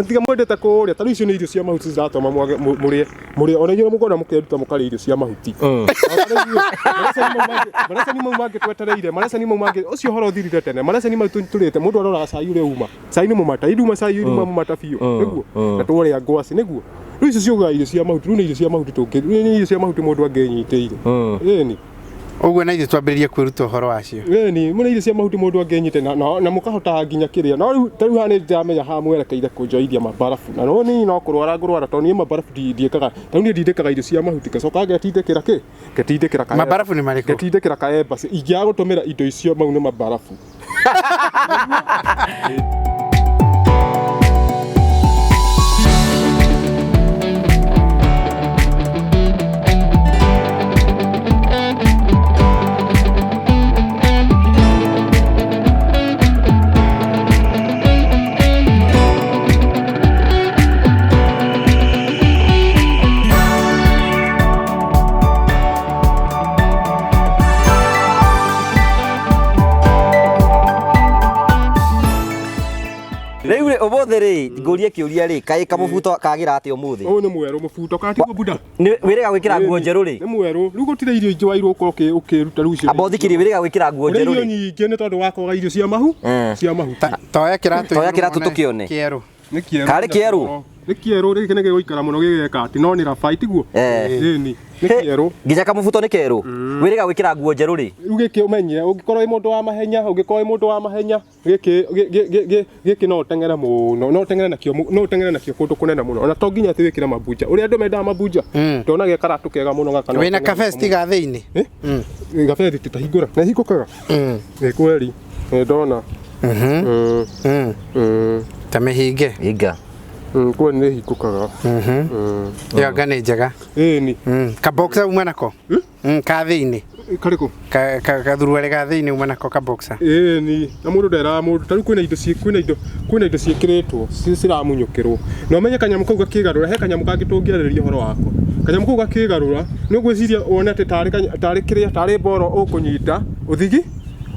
tiga mwendete kũrĩa, ta rĩu icio nĩ irio cia mahuti ciratũma mwage mũrĩe mũrĩe, ona inyuĩ mũkona mũkeruta mũkarĩa irio cia mahuti. Marecani mau mangĩ twetereire, marecani mau mangĩ, ũcio ũhoro ũthirire tene. Marecani mau tũrĩte, mũndũ aroraga cai ũrĩa uma, cai nĩ mũmata, induma cai induma mũmata biũ nĩguo, na twarĩa ngwacĩ nĩguo. Rĩu icio ciugaga irio cia mahuti, rĩu nĩ irio cia mahuti tũngĩ, rĩu nĩ irio cia mahuti mũndũ angĩnyitĩire ĩni. Ũguo na ithuĩ twambĩrĩrie kwĩruta ũhoro wacio. Ĩni mũno, irio cia mahuti mũndũ angĩnyite na mũkahota nginya kĩrĩa. No rĩu ta rĩu haha nĩ ndĩramenya haha mwerekeire kũnjoithia mabarabu, na no niĩ no kũrwara ngũrwara, tondũ niĩ mabarabu ndiĩkaga. Ta rĩu niĩ ndindĩkaga irio cia mahuti, ngacoka ngetindĩkĩra kĩ, ngetindĩkĩra ka Mabarabu nĩ marĩkũ? Ngetindĩkĩra ka embassy ingĩaga gũtũmĩra indo icio, mau nĩ mabarabu. Ũmũthĩ rĩ, ngũrie kĩũria rĩ, kaĩ kamũbuto kagĩra atĩa ũmũthĩ? Ũyũ nĩ mwerũ mũbuto kana tiguo buda? Nĩ wĩrĩga gwĩkĩra nguo njerũ rĩ? Nĩ mwerũ. Rĩu gũtirĩ irio ingĩ wairwo ũkorwo ũkĩruta rĩu icio. Amba ũthikĩrie wĩrĩga gwĩkĩra nguo Kũrĩ njerũ irio rĩ? nyingĩ nĩ tondũ wa kwaga irio cia mahu cia mahuti. Toya kĩratũ Toya igũrũ kĩratũ wone tũkĩone. kĩerũ. Nĩ kĩerũ. Karĩ kĩerũ? Nĩ kĩerũ gĩkĩ nĩ gĩgũikara mũno gĩgeka atĩ no nĩ rabai tiguo? Ĩni. Nĩ kĩerũ. Nginya kamũbuto nĩ kerũ. Wĩrĩga gwĩkĩra nguo njerũ rĩ? Rĩu gĩkĩ ũmenye ũngĩkorwo wĩ mũndũ wa mahenya ũngĩkorwo wĩ mũndũ wa mahenya gĩkĩ gĩkĩ no ũteng'ere mũno no ũteng'ere nakĩo no ũteng'ere nakĩo kũndũ kũnene mũno ona to nginya atĩ wĩkĩre mabunja ũrĩa andũ mendaga mabunja ndona ge karatũ kega mũno gaka no Wĩna ũteng'ere kabesti ga thĩinĩ. Eh? Gabesti titahingũra na hingũkaga nĩ kweri nĩ ndona Ta mĩhinge. Hinga. Kweri nĩ hingũkaga. Ĩyo anga nĩ njega. Ĩni. Kaboxa uma nako? Ka thĩinĩ. Karĩkũ? Kathuruarĩ ga thĩinĩ uma nako kaboxa. Ĩni na mũndũ nderaga mũndũ ta rĩu kwĩna indo kwĩna indo kwĩna indo ciĩkĩrĩtwo ciramunyũkĩrwo na ũmenye kanyamũ kau gakĩgarũra he kanyamũ kangĩ tũngĩarĩrĩria ũhoro wako kanyamũ kau gakĩgarũra nĩ ũgwĩciria wone atĩ tarĩ tarĩ kĩrĩa tarĩ mboro ũkũnyita ũthigi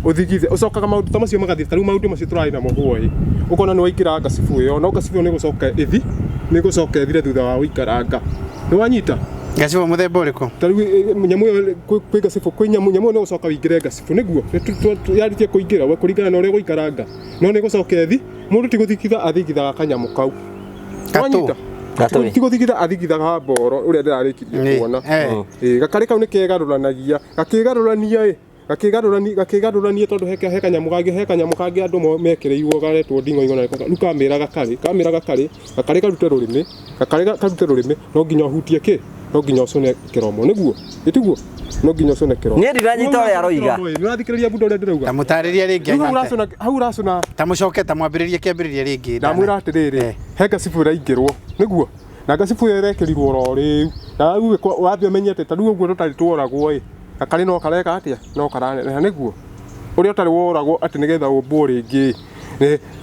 ũthigithe ũcokaga maũndũ ta macio magathiĩ ta rĩu maũndũ macio tũrarĩ namo hwaĩ ũkona nĩ waingĩra ngacibu ĩyo no ngacibu ĩyo nĩ gũcoka ĩthi nĩ gũcoka ĩthire thutha wa gũikaranga nĩ wanyita Ngacibu mũthemba ũrĩkũ? Ta rĩu nyamũ ĩyo kwĩ ngacibu kwĩ nyamũ nyamũ ĩyo nĩ gũcoka ũingĩre ngacibu nĩguo yarĩkia kũingĩra we kũringana na ũrĩa ũgũikaranga no nĩ gũcoka ĩthi mũndũ ti gũthigitha athigithaga kanyamũ kau. Gatũ. Gatũ. Ti gũthigitha athigithaga mboro ũrĩa ndĩrarĩkirie kuona. Gakarĩ kau nĩ kegarũranagia gakĩgarũrania ĩ gakĩgarũrania gakĩgarũrania tondũ he kanyamũ kangĩ he kanyamũ kangĩ andũ mekĩrĩirwo garetwo nding'oing'o na rĩu kamĩra gakarĩ kamĩra gakarĩ gakarĩ karute rũrĩmĩ gakarĩ karute rũrĩmĩ no nginya ũhutie kĩ no nginya ũcũne kĩromo nĩguo ĩtiguo no nginya ũcũne kĩromo. Niĩ ndiranyita ũrĩa aroiga. Nĩ ũrathikĩrĩria buda ũrĩa ndĩrauga. Ta mũtarĩrie rĩngĩ. Rĩu hau ũracũna hau ũracũna. Ta mũcoke ta mwambĩrĩrie kĩambĩrĩria rĩngĩ. Ndamwĩra atĩrĩrĩ he ngacibu ĩraingĩrwo nĩguo na ngacibu ĩyo ĩrekĩrirwo oro rĩu na rĩu wambia ũmenye atĩ ta rĩu ũguo tũtarĩ tworagwo ĩ gakarĩ no kareka atĩa no karaneneha nĩguo ũrĩa ũtarĩ woragwo atĩ nĩgetha ũmbwo rĩngĩ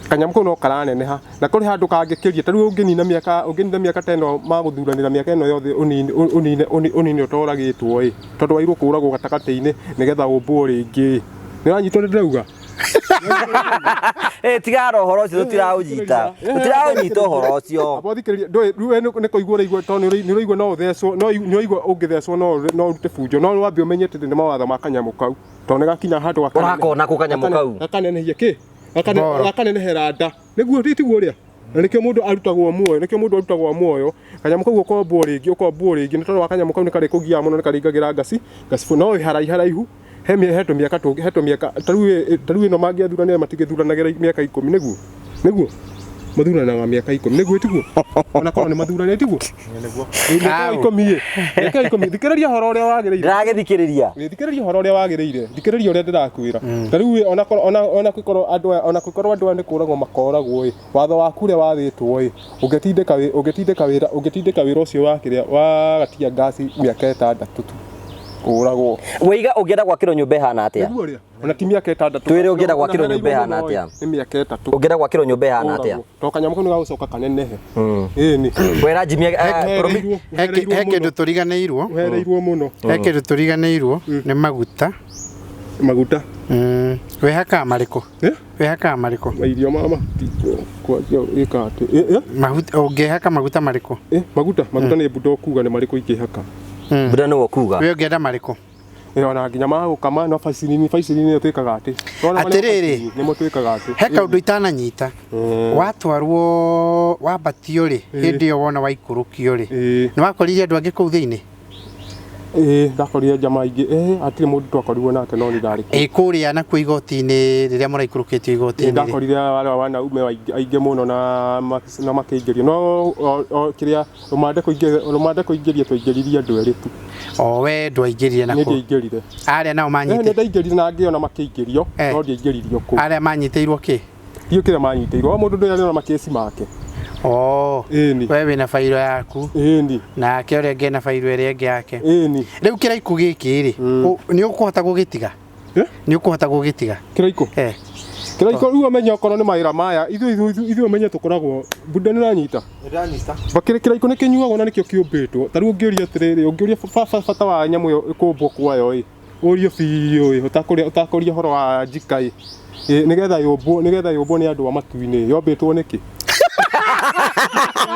kanyamũ kau no karaneneha na kũrĩ handũ kangĩkĩria ta rĩu ũngĩnina mĩaka ũngĩnina mĩaka ta ĩno magũthuranĩra mĩaka ĩno yothe ũnine ũnine ũnine ũtoragĩtwo ĩ tondũ wairwo kũragwo gatagatĩ-inĩ nĩgetha ũmbwo rĩngĩ nĩ wanyita ũrĩa ndĩrauga. Tigana ũhoro ũcio tũtiraũnyita tũtiraũnyita ũhoro ũcio. Amba ũthikĩrĩrie ndũĩ rĩu we nĩ kũigua ũraigua tondũ nĩ ũraigua no ũthecwo no nĩ ũraigua ũngĩthecwo no ũrute bunjo no wambe ũmenye atĩ nĩ mawatho ma kanyamũ kau tondũ nĩ gakinya handũ Ũrakona kũ kanyamũ kau? Gakanenehia kĩ gakanenehera nda nĩguo tiguo ũrĩa na nĩkĩo mũndũ arutagwo muoyo nĩkĩo mũndũ arutagwo muoyo kanyamũ kau ũkombwo rĩngĩ ũkombwo rĩngĩ nĩ tondũ wa kanyamũ kau nĩ karĩkũgiaga mũno nĩ karĩingagĩra ngaci ngacibu no wĩ haraiharaihu he he tũmĩaka tũngĩ he tũmĩaka ta rĩu ĩno mangĩathuranire matingĩthuranagĩra mĩaka 10 nĩguo nĩguo mathuranaga mĩaka 10 nĩguo tiguo ona korwo nĩ mathuranĩte tiguo nĩguo mĩaka 10 ĩ mĩaka 10 thikĩrĩria ũhoro ũrĩa wagĩrĩire ndĩragĩthikĩrĩria thikĩrĩria ũhoro ũrĩa wagĩrĩire thikĩrĩria ũrĩa ndĩrakwĩra ta rĩu ona korwo ona kũkorwo andũ aya ona kũkorwo andũ aya nĩ kũragwo makoragwo ĩ watho waku ũrĩa wathĩtwo ĩ ũngĩtindĩka ũngĩtindĩka wĩra ũngĩtindĩka wĩra ũcio wa kĩrĩa wa gatia ngasi mĩaka 6 tu kũragwo. Waiga ũngĩenda gwakĩrwo nyũmba ĩhana atĩa? Nĩguo ũrĩa ona ti mĩaka 6. Twĩre ũngĩenda gwakĩrwo nyũmba ĩhana atĩa? Nĩ mĩaka 3. Ũngĩenda gwakĩrwo nyũmba ĩhana atĩa? To kanyamũ kau nĩ gagũcoka kanenehe. Ĩni. Wera Jimmy he kĩndũ tũriganĩirwo. Ũhereirwo mũno. He kĩndũ tũriganĩirwo nĩ maguta. Maguta. Wĩhakaga marĩkũ? Wĩhakaga marĩkũ? Irio mama kwanjia ĩka atĩ. Maguta ũngĩhaka maguta marĩkũ? Maguta maguta nĩ buda ũkuga nĩ marĩkũ ingĩhaka. Buda nĩwe ũkuga. We ũngĩenda marĩkũ? Ona nginya ma gũkama no baicini baicini nĩyo twĩkaga atĩ. Atĩrĩrĩ nĩmo twĩkaga atĩ. He kaũndũ itananyita. Watwarwo wambatio rĩ hĩndĩ ĩyo wona waikũrũkio rĩ nĩ wakorire andũ angĩ kũu thĩinĩ? Ndakorire jamaa aingĩ hatirĩ mũndũ twakorirwo nake no nĩ ndarĩ kuo. Kũrĩa nakuo igoti-inĩ rĩrĩa mũraikũrũkĩtio igoti-inĩ. Ndakorire arĩa wanaume aingĩ mũno na makĩingĩrio no kĩrĩa rũmande kũingĩria twaingĩririe andũ erĩ tu. O we ndwaingĩrire nakuo? Niĩ ndiaingĩrire. Arĩa nao manyitĩirwo? Nĩ ndaingĩrire na angĩ ona makĩingĩrio no ndiaingĩririo kũu. Arĩa manyitĩirwo kĩ? Ndiũĩ kĩrĩa manyitĩirwo o mũndũ ndũrĩ na makĩci make. Ĩni. We wĩna bairo yaku. Ĩni. Nake ũrĩa ũngĩ ena bairo ĩrĩa ĩngĩ yake. Ĩni. Rĩu kĩraikũ gĩkĩ rĩ, nĩ ũkũhota gũgĩtiga? Nĩ ũkũhota gũgĩtiga? Kĩraikũ? Kĩraikũ rĩu ũmenye okorwo nĩ mawĩra maya ithuĩ ũmenye tũkoragwo buda nĩ ũranyita? Nĩndanyita. Kĩraikũ nĩ kĩnyuagwo na nĩkĩo kĩũmbĩtwo. Ta rĩu ũngĩũria atĩrĩrĩ ũngĩũria bata wa nyamũ ĩyo kũmbwo kwayo ĩ ũrio biũ ĩ ũtakũria ũhoro wa njika ĩ nĩgetha yũmbwo nĩgetha yũmbwo nĩ andũ a matu-inĩ yombĩtwo nĩkĩ?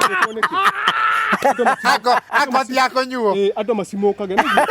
Ũnyitĩtwo nĩkĩ? Akoti ya kũnyuo. Ĩ, andũ macimũkage nĩguo.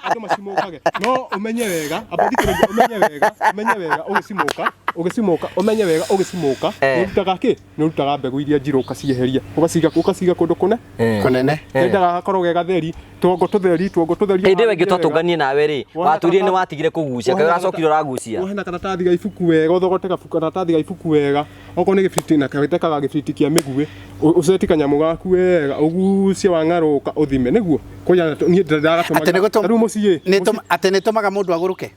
Andũ macimũkage no ũmenye wega, amba thikĩrĩria, ũmenye wega, ũmenye wega ũgĩcimũka, ũgĩcimũka, ũmenye wega ũgĩcimũka, nĩũrutaga kĩ? Nĩũrutaga mbegũ iria njirũ ũkacieheria, ũgaciga, ũgaciga kũndũ kũne Kũnene. Kendaga gakorwo ge gatheri, tuongo tũtheri, tuongo tũtheri. Hĩndĩ ĩyo ĩngĩ twatũnganie nawe rĩ, Wohe watwĩrire nĩ karatathi- watigire kũgucia, kaĩ wohe ũracokire ũragucia. Wohe na karatathi ga ibuku wega, ũthogote karatathi ga ibuku wega, okorwo nĩ gĩbiriti na gĩtekaga gĩbiriti kĩa mĩguĩ, ũceti kanyamũ gaku wega, ũgucie wang'arũka ũthime, nĩguo? Kũrĩa niĩ Atĩ nĩ ndĩragatũmagĩra. gũtũm- Rĩu mũciĩ, Nĩ tũm- atĩ nĩ tũmaga mũndũ agũrũke.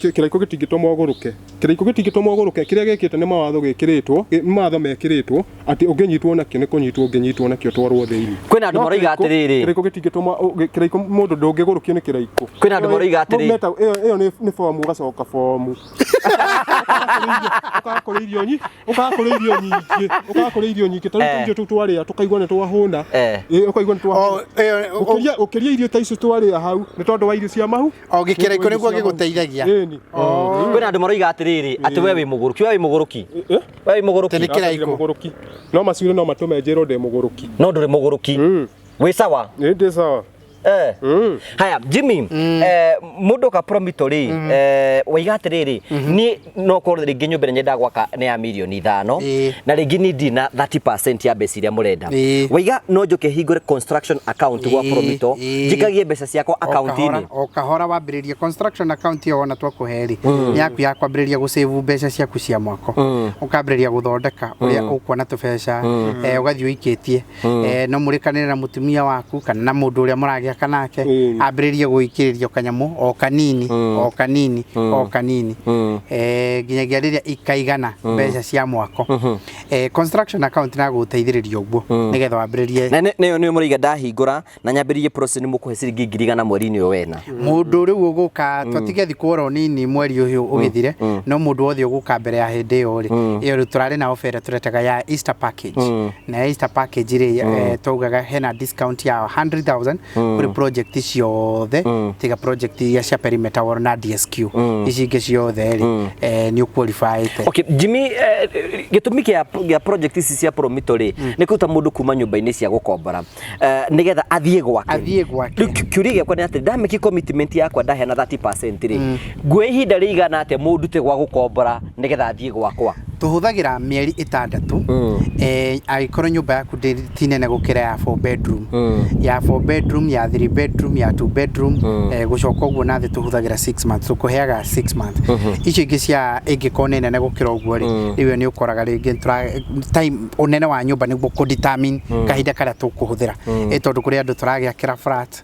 Kĩraikũ gĩtingĩtũma ũgũrũke. Kĩraikũ gĩtingĩtũma ũgũrũke. Kĩrĩa gĩkĩte nĩ mawatho gĩkĩrĩtwo, nĩ mawatho mekĩrĩtwo atĩ ũngĩnyitwo nakĩo nĩ kũnyitwo ũngĩnyitwo nakĩo twarwo thĩinĩ. Kwĩna andũ No maroiga atĩrĩrĩ. Kĩraikũ gĩtingĩtũma kĩraikũ mũndũ ndũngĩgũrũkio nĩ kĩraikũ. Kwĩna andũ maroiga atĩrĩ. Ĩyo nĩ bomu ũgacoka bomu. Ũkaga kũrĩa irio nyingĩ, ũkaga kũrĩa irio nyingĩ, ũkaga kũrĩa irio nyingĩ. Ta rĩu irio tũu twarĩa tũkaigua nĩ twahũna. Ũkaigua nĩ twahũna. Gũkĩria irio ta icio twarĩa hau nĩ tondũ wa irio cia mahu. O gĩkĩraikũ nĩguo gĩgũteithagia. Ĩni. Kwĩna andũ maroiga atĩrĩrĩ, atĩ we wĩ mũgũrũki, we wĩ mũgũrũki. We wĩ mũgũrũki. Nĩ kĩraikũ. Mũgũrũki. No maciũre no matũme njĩrwo ndĩ mũgũrũki. No ndũrĩ mũgũrũki. Wĩ sawa? Ĩ ndĩ sawa. Haya Jimmy, mũndũ oka Promito rĩ, waiga atĩrĩrĩ, niĩ no korwo rĩngĩ nyũmba ĩrĩa nyendaga gwaka nĩ ya mirioni 5, na rĩngĩ niĩ ndirĩ na 30% ya mbeca iria mũrenda. Waiga no njũke hingũre construction account gwa Promito, njikagie mbeca ciakwa account-inĩ. O kahora wambĩrĩrie construction account ĩyo wona twakũhe rĩ, nĩ yaku ya kwambĩrĩria gũsave mbeca ciaku cia mwako. Ũkambĩrĩria gũthondeka ũrĩa ũkuona tũbeca, ũgathiĩ ũikĩtie. No mũrĩkanĩre na mũtumia waku kana na mũndũ ũrĩa mũragĩaka nake, ambĩrĩrie gũikĩrĩrio kanyamũ o kanini, o kanini, o kanini, nginyagia rĩrĩa ikaigana mbeca cia mwako. Construction account na gũteithĩrĩria ũguo nĩgetha wambĩrĩrie. Na nĩyo nĩyo mũraiga ndahingũra na nyambĩrĩrie process nĩ mũkũhe ciringi 100,000 mweri-inĩ ũyũ wena. Mũndũ rĩu ũgũka twatige thikũ oro nini mweri ũyũ ũgĩthire, no mũndũ wothe ũgũka mbere ya hĩndĩ ĩyo rĩ, ĩyo rĩu tũrarĩ na offer ĩrĩa tũretaga ya Easter package. Na Easter package rĩ, twaugaga hena discount ya 100,000 kũrĩ project ciothe, tiga project iria cia perimeter wall na DSQ, ici ingĩ ciothe rĩ, nĩ ũqualifyĩte. Okay, Jimmy, gĩtũmi kĩa project ici cia Promito rĩ, nĩ kũruta mũndũ kuma nyũmba-inĩ cia gũkombora, nĩgetha athiĩ gwake. Athiĩ gwake. Rĩu kĩũria gĩakwa nĩ atĩ ndamĩki commitment yakwa ndaheana 30% rĩ, nguoya ihinda rĩigana atĩa mũndute gwa gũkombora nĩgetha athiĩ gwakwa? Tũhũthagĩra mĩeri 6, angĩkorwo nyũmba yaku ti nene gũkĩra ya 4 bedroom, ya 4 bedroom, ya 3 bedroom, ya 2 bedroom, gũcoka ũguo na thĩ tũhũthagĩra 6 months, tũkũheaga 6 months. Icio ingĩ cia ĩngĩkorwo nĩ nene gũkĩra ũguo rĩ, rĩu ĩyo nĩ ũkoraga rĩngĩ time ũnene wa nyũmba nĩguo kũ determine kahinda karĩa tũkũhũthĩra, tondũ kũrĩ andũ tũragĩakĩra flat,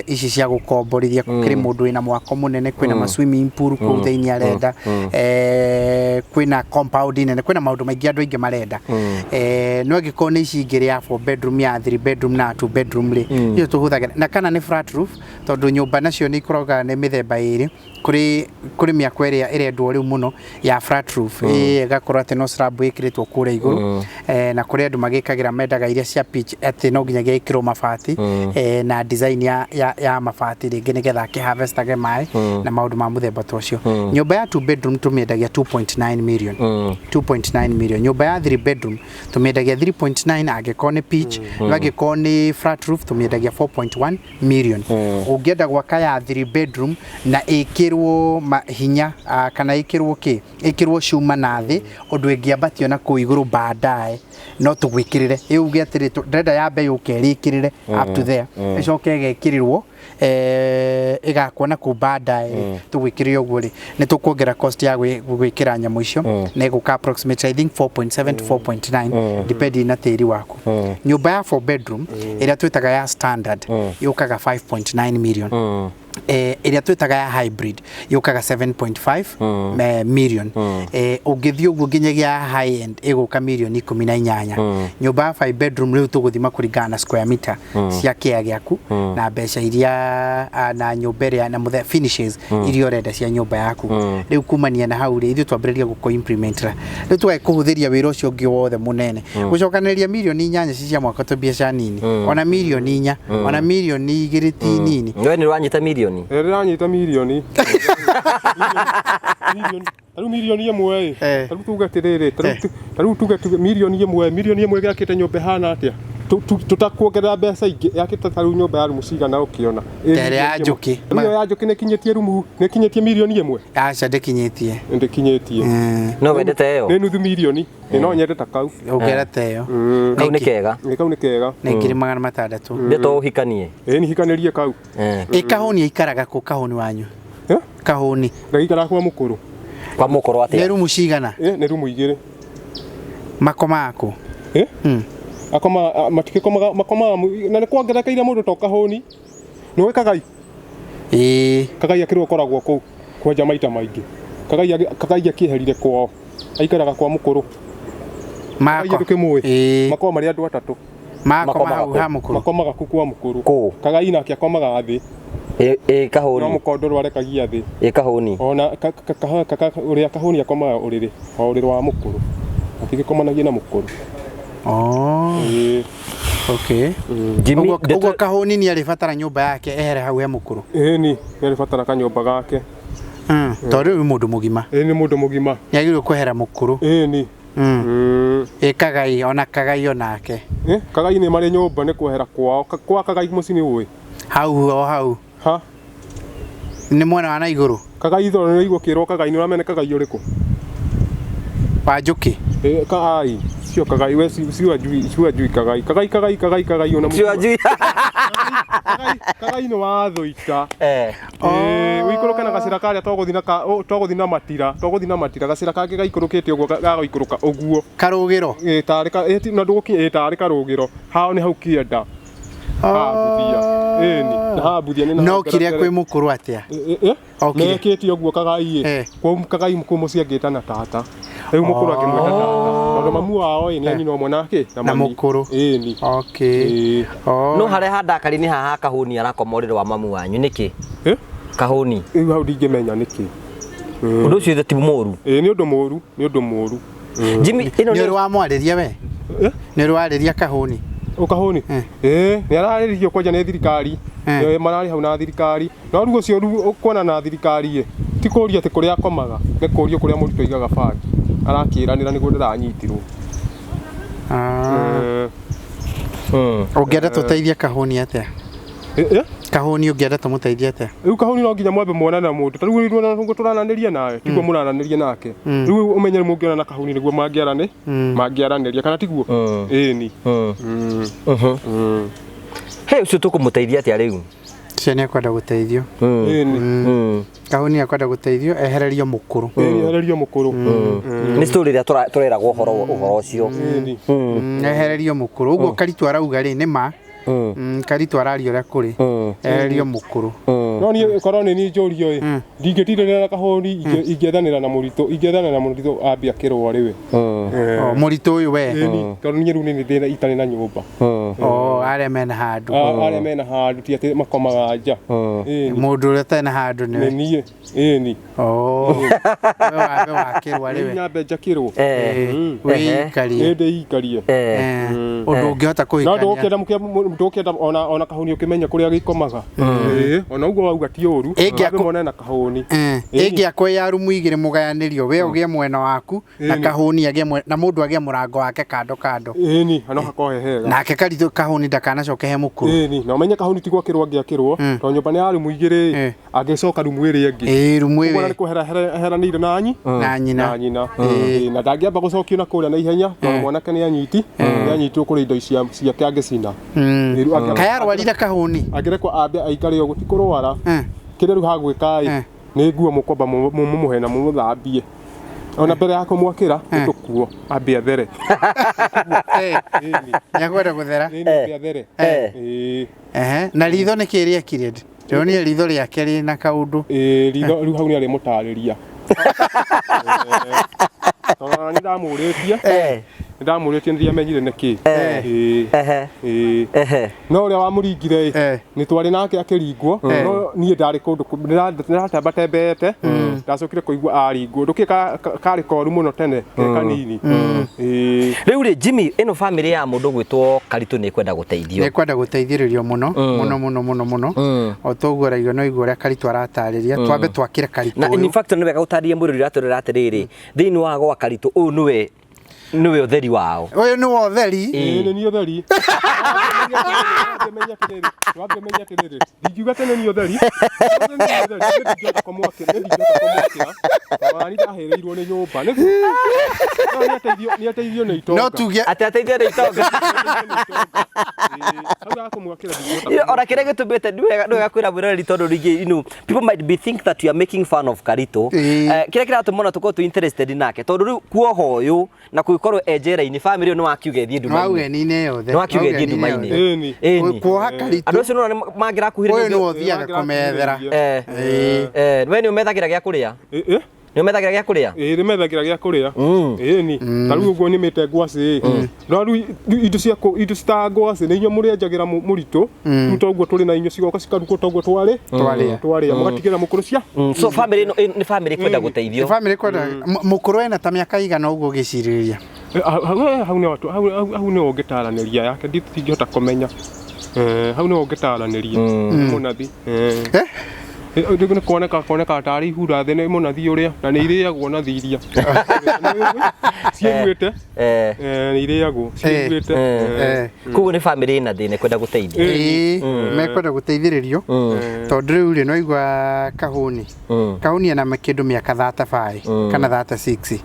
ici cia gũkomborithia, kũrĩ mũndũ wĩna mwako mũnene, kwĩna ma swimming pool kũu thĩinĩ arenda, kwĩna compound nene, kwĩna maũndũ maingĩ andũ aingĩ marenda. No angĩkorwo nĩ ici ingĩ ya 4 bedroom, ya 3 bedroom na 2 bedroom rĩ, icio tũhũthagĩra na kana nĩ flat roof, tondũ nyũmba nacio nĩ ikoragwo nĩ mĩthemba ĩrĩ, kũrĩ mĩako ĩrĩa ĩrendwo rĩu mũno ya flat roof, ĩgakorwo atĩ no slab ĩkĩrĩtwo kũrĩa igũrũ, na kũrĩ andũ magĩkagĩra mendaga iria cia pitch atĩ no nginyagia ĩkĩrwo mabati, na design ya mabati rĩngĩ nĩgetha akĩharvestage maĩ na maũndũ ma mũthemba ta ũcio. Nyũmba ya 2 bedroom tũmĩendagia 2.9 million, 2.9 million. Nyũmba ya 3 bedroom tũmĩendagia 3.9 angĩkorwo nĩ pitch, no angĩkorwo nĩ flat roof tũmĩendagia 4.1 million. Ũngĩenda gwaka ya 3 bedroom na ĩkĩrwo hinya, kana ĩkĩrwo kĩ, ĩkĩrwo cuma na thĩ ũndũ ĩngĩambatio na kũu igũrũ baadaye, no tũgwĩkĩrĩre ĩ uge atĩrĩ ndĩrenda yambe yũke ĩrĩkĩrĩre up to there, ĩcoke ĩgekĩrĩrwo, ĩgakwo na kũu baadaye, tũgwĩkĩrĩre ũguo rĩ, nĩ tũkuongerera cost ya gwĩkĩra nyamũ icio, na ĩgũka approximately I think 4.7 to 4.9 depending na tĩri waku. Nyũmba ya 4 bedroom ĩrĩa twĩtaga ya standard yũkaga 5.9 million, ĩrĩa twĩtaga ya hybrid yũkaga 7.5 million, ũngĩthiĩ ũguo nginyagia ya high end ĩgũka mirioni 18. Nyũmba ya 5 bedroom rĩu tũgũthima kũringana na square meter cia kĩa gĩaku na mbeca iria, na nyũmba ĩrĩa na mũthe finishes iria ũrenda cia nyũmba yaku. Rĩu kumania na hau rĩ, ithuĩ twambĩrĩria gũkũ implement ra rĩu tũgakũhũthĩria wĩra ũcio ũngĩ wothe mũnene, gũcokanĩrĩria mirioni 8 ci cia mwaka to biacara nini, ona mirioni 4, ona mirioni 2 ti nini. We nĩ ũranyita mirioni? Ndĩranyita mirioni. Tarĩu mirioni ĩmwe ĩ, Eh. tarĩu tuge atĩrĩrĩ, tarĩu tuge mirioni ĩmwe, mirioni ĩmwe yakĩte nyũmba ĩhana atĩa? Tũtakuongerera mbeca ingĩ, yakĩte tarĩu nyũmba ya rumu cigana ũkĩona? Ĩ, Ta ĩrĩa ya mirioni ĩmwe. Njũkĩ. Rĩu ĩyo ya Njũkĩ nĩkinyĩtie rumu, nĩkinyĩtie mirioni ĩmwe? Aca ndĩkinyĩtie. Ndĩkinyĩtie. No wendete ĩyo? Nĩ nuthu mirioni, ĩ no nyende ta kau. Ũngĩenda ta ĩyo. Kau nĩ kega. Ĩ kau nĩ kega. Nĩ 600,000. Ndeto ũhikanie. Ĩ nihikanĩrie kau. Ĩ kahũni aikaraga kũ kahũni wanyu? Eh? Kahũni. Ndagĩikaraga kwa mũkũrũ. Kwa mũkũrũ Nĩ atĩa? rumu cigana? Ĩ nĩ rumu igĩrĩ. Makomaga kũ? Ĩ? Akoma matigĩkomaga makomaga na nĩ kwongerekeire mũndũ to kahũni. Nĩũĩ Kagai? Ĩĩ. Kagai akĩrĩ ũkoragwo kũu kwanja maita maingĩ. Kagai Kagai akĩeherire kwao. Aikaraga kwa mũkũrũ. Kagai Mako. ndũkĩmũĩ. Ĩĩ. Makoragwo marĩ andũ atatũ. Makoma hau ha mũkũrũ. Makomaga kũ kwa mũkũrũ. Kũ? Kagai nake akomaga thĩ. Ĩ No kahũni. mũkondoro arekagia thĩ. Ĩ kahũni. Ona ũrĩa kahũni akomaga ũrĩrĩ, o ũrĩrĩ wa mũkũrũ. Matigĩkomanagia na mũkũrũ. Oh. Ĩĩ. Okay. Jimmy, Ũguo ndeto ũguo kahũni nĩ arĩbatara nyũmba yake ehere hau he mũkũrũ. Ĩni, nĩ arĩbatara kanyũmba gake. Tondũ rĩu nĩ mũndũ mũgima. Ĩĩ nĩ mũndũ mũgima. Nĩ agĩrĩirwo kwehera mũkũrũ. Ĩni. Ĩ Kagai ona Kagai onake. Ĩ Kagai nĩ marĩ nyũmba nĩ kwehera kwao. Kwa Kagai mũciĩ nĩ ũĩ? Hau o hau. Ha? Nĩ mwena wa na igũrũ. Kagai tondũ nĩ ũraigua ũkĩrwo Kagai nĩ ũramenya nĩ Kagai ũrĩkũ? Wa Njũkĩ. Ĩ Kagai. Sio Kagai we sio ajui, sio ajui Kagai. Kagai Kagai Kagai Kagai ona Sio ajui. Kagai Kagai nĩ wa Thũita. Eh. Ĩ ũikũrũke na gacĩra karĩa togũthiĩ na togũthiĩ na matira, togũthiĩ na matira gacĩra kangĩ gaikũrũkĩte ũguo gagũikũrũka ũguo. Karũgĩro. Ĩ tarĩ ka ĩ na ndũgũkinya ĩ tarĩ karũgĩro. Hao nĩ hau kĩenda. Habuthia. Ĩni, na habuthia nĩ na No hau kire mbere- kwĩ mũkũrũ atĩa? Okire. Mekĩte ũguo Kagai ĩ. Kwa Kagai kũ mũciĩ angĩtana tata. Rĩu mũkũrũ akĩmwĩta tata. Tondũ mamu wao ĩ nĩ a nyina ũmwe nake Na mami. mũkũrũ. Ĩni. Okay. Ĩ. Oh. No harĩa handakari nĩ haha kahũni arakoma ũrĩrĩ wa mamu wanyu nĩkĩ? Ĩ? Kahũni. Rĩu hau ndingĩmenya nĩkĩ. Ũndũ ũcio ithe ti mũru. Ĩ nĩ ũndũ mũru, nĩ ũndũ mũru. Jimmy ĩno Nĩ ũrĩ nĩ wamwarĩria we? Nĩ ũrĩ warĩria kahũni? Ũkahũni? Ĩ, nĩ ararĩrio kwanja nĩ thirikari. Eh. Ĩ, mararĩ hau na thirikari. No rĩu ũcio rĩu ũkuona na thirikari ĩ, ti kũũria atĩ kũrĩa akomaga, nĩ kũũrio kũrĩa mũrutwo aigaga bangi. Arakĩranĩra nĩguo ndĩranyitirwo. Ah. Ũngĩenda tũteithie kahũni atĩa? Ĩ? Kahũni ũngĩenda tũmũteithie atĩa? Rĩu kahũni no nginya mwambe muonane na mũndũ. Ta rĩu rĩu tũrananĩria nawe, tiguo mũrananĩria nake. Rĩu ũmenye mũngĩonana na kahũni nĩguo mangĩarane, mangĩaranĩria kana tiguo? Ĩni. He ũcio tũkũmũteithia atĩa rĩu? Ũcio nĩ ekwenda gũteithio. Ĩni. Kahũni ekwenda gũteithio ehererio mũkũrũ. Ĩni ehererio mũkũrũ. Nĩ story ĩrĩa tũreragwo ũhoro ũhoro ũcio. Ĩni. Ehererio mũkũrũ. Ũguo Karitu arauga rĩ nĩ ma. Karitu araria ũrĩa kũrĩ. Ehererio mũkũrũ. No niĩ korwo nĩ niĩ njũrio ĩ, ndingĩtindanĩra na kahũni, ingĩethanĩra na mũritũ, ingĩethanĩra na mũritũ ambia kĩrũa rĩwe. Oh, mũritũ ũyũ we. Ĩni, tondũ niĩ rĩu nĩ ndĩ itarĩ na nyũmba. Oh, arĩa mena handũ. Arĩa mena handũ ti atĩ makomaga nja. Ĩni. Mũndũ ũrĩa ũtarĩ na handũ Nĩ nĩwe. niĩ. Ĩni. Oh. We wambe wakĩrwa Rĩu rĩwe. nyambe njakĩrwo. Wĩikarie. Ĩ ndĩikarie. Ũndũ ũngĩhota No kũhikania. ndũgũkĩenda ndũgũkĩenda ona kahũni ũkĩmenya kũrĩa gĩkomaga. Ĩĩ, ona ũguo wauga ti ũru. Ambe monane na kahũni. Ĩngĩakwo ya rumu igĩrĩ mũgayanĩrio we ũgĩe mwena waku na Ĩni. kahũni agĩe mwena na mũndũ agĩe mũrango wake kando kando. Ĩni, no hakorwo he hega. Nake Karitũ kahũni ndakanacoke he mũkũrũ. Ĩni, na ũmenye kahũni ti gwakĩrwo angĩakĩrwo, tondũ nyũmba nĩ ya rumu igĩrĩ, angĩcoka rumu ĩrĩa ĩngĩ. Ĩĩ, rumu Ũguo ĩyo nĩ kwehera heranĩire na nyi na nyina. na nyina. Ĩĩ, na ndangĩamba gũcokio na kũrĩa na ihenya tondũ mwanake nĩ anyiti, nĩ anyitwo kũrĩ indo ciake angĩcina. Ĩĩ, rĩu Kaĩ arwarire kahũni? Angĩrekwo ambe aikare ũguo ti kũrwara. Kĩrĩa rĩu hagwĩka ĩ, nĩ nguo mũkwamba mũmũhe na mũmũthambie. Ona mbere ya kũmwakĩra nĩ tũkuo ambe athere. Nĩakwenda gũthera. Ĩni, ambe athere. Ĩĩ. Ehe, na ritho nĩ kĩ rĩekire? Ndĩronire ritho rĩake rĩna kaũndũ. Ĩĩ, ritho rĩu hau nĩ arĩmũtarĩria. Tondũ ona nĩ ndamũrĩtie. Nĩndamũrĩtie ndiamenyire nĩkĩ. Ĩĩ. Ĩĩ. No ũrĩa wamũringire ĩ, nĩ twarĩ nake akĩringwo, no niĩ ndarĩ kũndũ ndĩratembatembeete, ndacokire kũigua aringwo. Ndũkĩĩ karĩ koru mũno tene ke kanini. Ĩĩ. Rĩu rĩ Jimmy, ĩno famĩlĩ ya mũndũ gwĩtwo Karitũ nĩ ĩkwenda gũteithio. Nĩ kwenda gũteithĩrĩrio mũno mũno mũno mũno mũno. O toguo ũraigua no igua ũrĩa Karitũ aratarĩria, twambe twakĩre Karitũ Na in ũyũ. fact nĩ wega gũtarĩria mũrĩri ũratwĩrĩra atĩrĩrĩ, thĩinĩ wa gwa Karitũ ũyũ nĩwe nĩwe ũtheri wao. Ũyũ nĩ wa ũtheri. Ĩĩ nĩ niĩ ũtheri. Wambe menye atĩrĩrĩ, wambe menye atĩrĩrĩ, ndingiuga atĩ nĩ niĩ ũtheri, nĩ niĩ ũtheri, nĩ ndingĩhota kũmwakĩra, nĩ ndingĩhota kũmwakĩra, tondũ ona niĩ ndahĩrĩirwo nĩ nyũmba, nĩguo? No nĩ ateithio nĩ itonga. No tuge Atĩ ateithio nĩ itonga. Ĩĩ, hau ha kũmwakĩra ndingĩhota Ona kĩrĩa gĩtũmĩte nĩ wega kwĩra mwĩroreri tondũ rĩngĩ you know, people might be think that you are making fun of Karito. Kĩrĩa kĩratũma ona tũkorwo twĩ interested nake tondũ rĩu kuoha ũyũ na gũkorwo e njera-inĩ famĩlĩ ĩyo nĩ wakiuga ĩthiĩ nĩ wa nduma-inĩ. ũgeni-inĩ yothe. Nĩ wakiuga ĩthiĩ nduma-inĩ. Ĩni. Ĩni. Kuoha Karitũ. Andũ acio nĩwona nĩ mangĩrakuhĩrĩria. Ũyũ nĩwe ũthiaga kũmethera. We nĩ ũmethagĩra gĩa kũrĩa? Ĩ, Nĩ ũmethagĩra gĩa kũrĩa? Ĩĩ nĩmethagĩra gĩa kũrĩa. Ĩni. Ta rĩu ũguo nĩmĩte ngwacĩ ĩ. No rĩu indo cia indo ta ngwacĩ nĩ inyuĩ mũrĩenjagĩra mũritũ. Rĩu toguo tũrĩ na inyuĩ cigoka cikarugwo toguo twarĩ. Twarĩa. Twarĩa mũgatigĩra mũkũrũ cia. So famĩlĩ ĩno nĩ famĩlĩ kwenda gũteithio. Nĩ famĩlĩ kwenda mũkũrũ ena ta mĩaka igana ũguo ũgĩcirĩria. Hau nĩ watu hau nĩ ũngĩtaranĩria yake ndingĩhota kũmenya. Hau nĩ ũngĩtaranĩria mũnathi. Nĩ kuoneka kuoneka tarĩ ihura thĩ nĩ mũnathi ũrĩa na nĩ irĩagwo nathi iria. Ciĩguĩte. Nĩ irĩagwo ciĩguĩte. Koguo nĩ famĩlĩ ĩna thĩna ĩkwenda gũteithio. Ĩĩ, mekwenda gũteithĩrĩrio tondũ rĩu rĩ no igua kahũni. Kahũni ena kĩndũ mĩaka 35 kana 36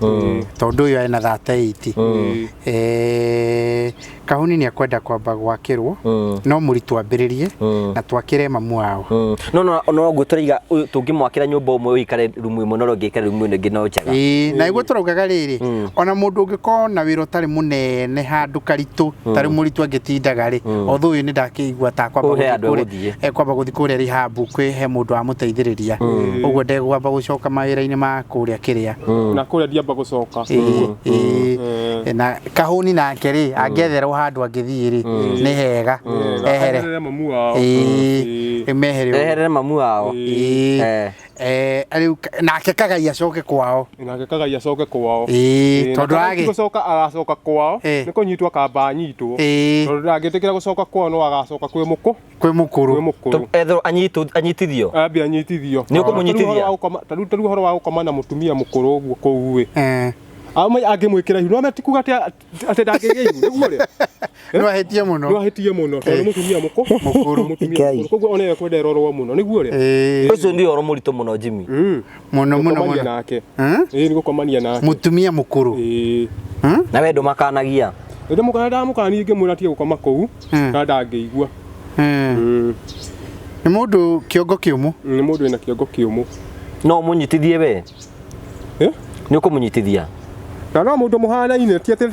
tondũ ũyũ ena 38. Kahũni nĩ akwenda kwamba gwakĩrwo no mũritũ ambĩrĩrie na twakĩre mamu wao. No no no ũguo tũraiga ũyũ tũngĩmwakĩra nyũmba ũmwe ũikare rumu ĩmwe na ũrĩa ũngĩ aikare rumu ĩno ĩngĩ no njega. Ĩĩ, na nĩguo tũraugaga rĩrĩ, ona mũndũ ũngĩkorwo na wĩra ũtarĩ mũnene handũ karitũ tarĩ mũritũ angĩtindaga rĩ, although ũyũ nĩ ndakĩigua ta kwamba Kũu he gũthiĩ andũ kũrĩa egũthiĩ. kwamba gũthiĩ kũrĩa rehab kwĩ he mũndũ wamũteithĩrĩria, ũguo ndegwamba gũcoka mawĩra-inĩ ma kũrĩa kĩrĩa. Na kũrĩa ndiamba gũcoka. Ĩĩ, ĩĩ. Na kahũni nake rĩ angĩetherwo handũ angĩthiĩ rĩ nĩ hega ehere. Eherere mamu wao. Ĩĩ, mehere ũguo. Eherere mamu wao. Ĩĩ. Rĩu nake Kagai acoke kwao. Nake Kagai acoke kwao. Ĩĩ, tondũ agĩ gũcoka agacoka kwao nĩ kũnyitwo akamba anyitwo. Tondũ ndangĩtĩkĩra gũcoka kwao no agacoka kwĩ mũkũ. Kwĩ mũkũrũ. Kwĩ mũkũrũ. Ethwo anyitithio. Ambe anyitithio. Nĩ ũkũmũnyitithia? Ta rĩu ũhoro wa gũkoma na mũtumia mũkũrũ ũguo kũu ĩ. Angĩmwĩkĩra ihu no metikuga atĩ ndangĩgĩa ihu nĩguo rĩ. No ahĩtie mũno. No ahĩtie mũno tondũ mũtumia mũkũrũ. Mũtumia mũkũrũ. Koguo ona ekwenda ĩrorwo mũno nĩguo rĩ. Ũcio nĩ ũhoro mũritũ mũno Jimmy. Mũno mũno mũno. Nake. Ĩĩ nĩ gũkomania nake. Mũtumia mũkũrũ. Ĩĩ. Na we ndũmakanagia? Ndĩmũkana ndamũkania ngĩmwĩra atige gũkoma kũu na ndangĩigua. Nĩ mũndũ kĩongo kĩũmũ. Nĩ mũndũ wĩna kĩongo kĩũmũ. No ũmũnyitithie we? Nĩ ũkũmũnyitithia? Na no mũndũ mũhanaine ti atĩ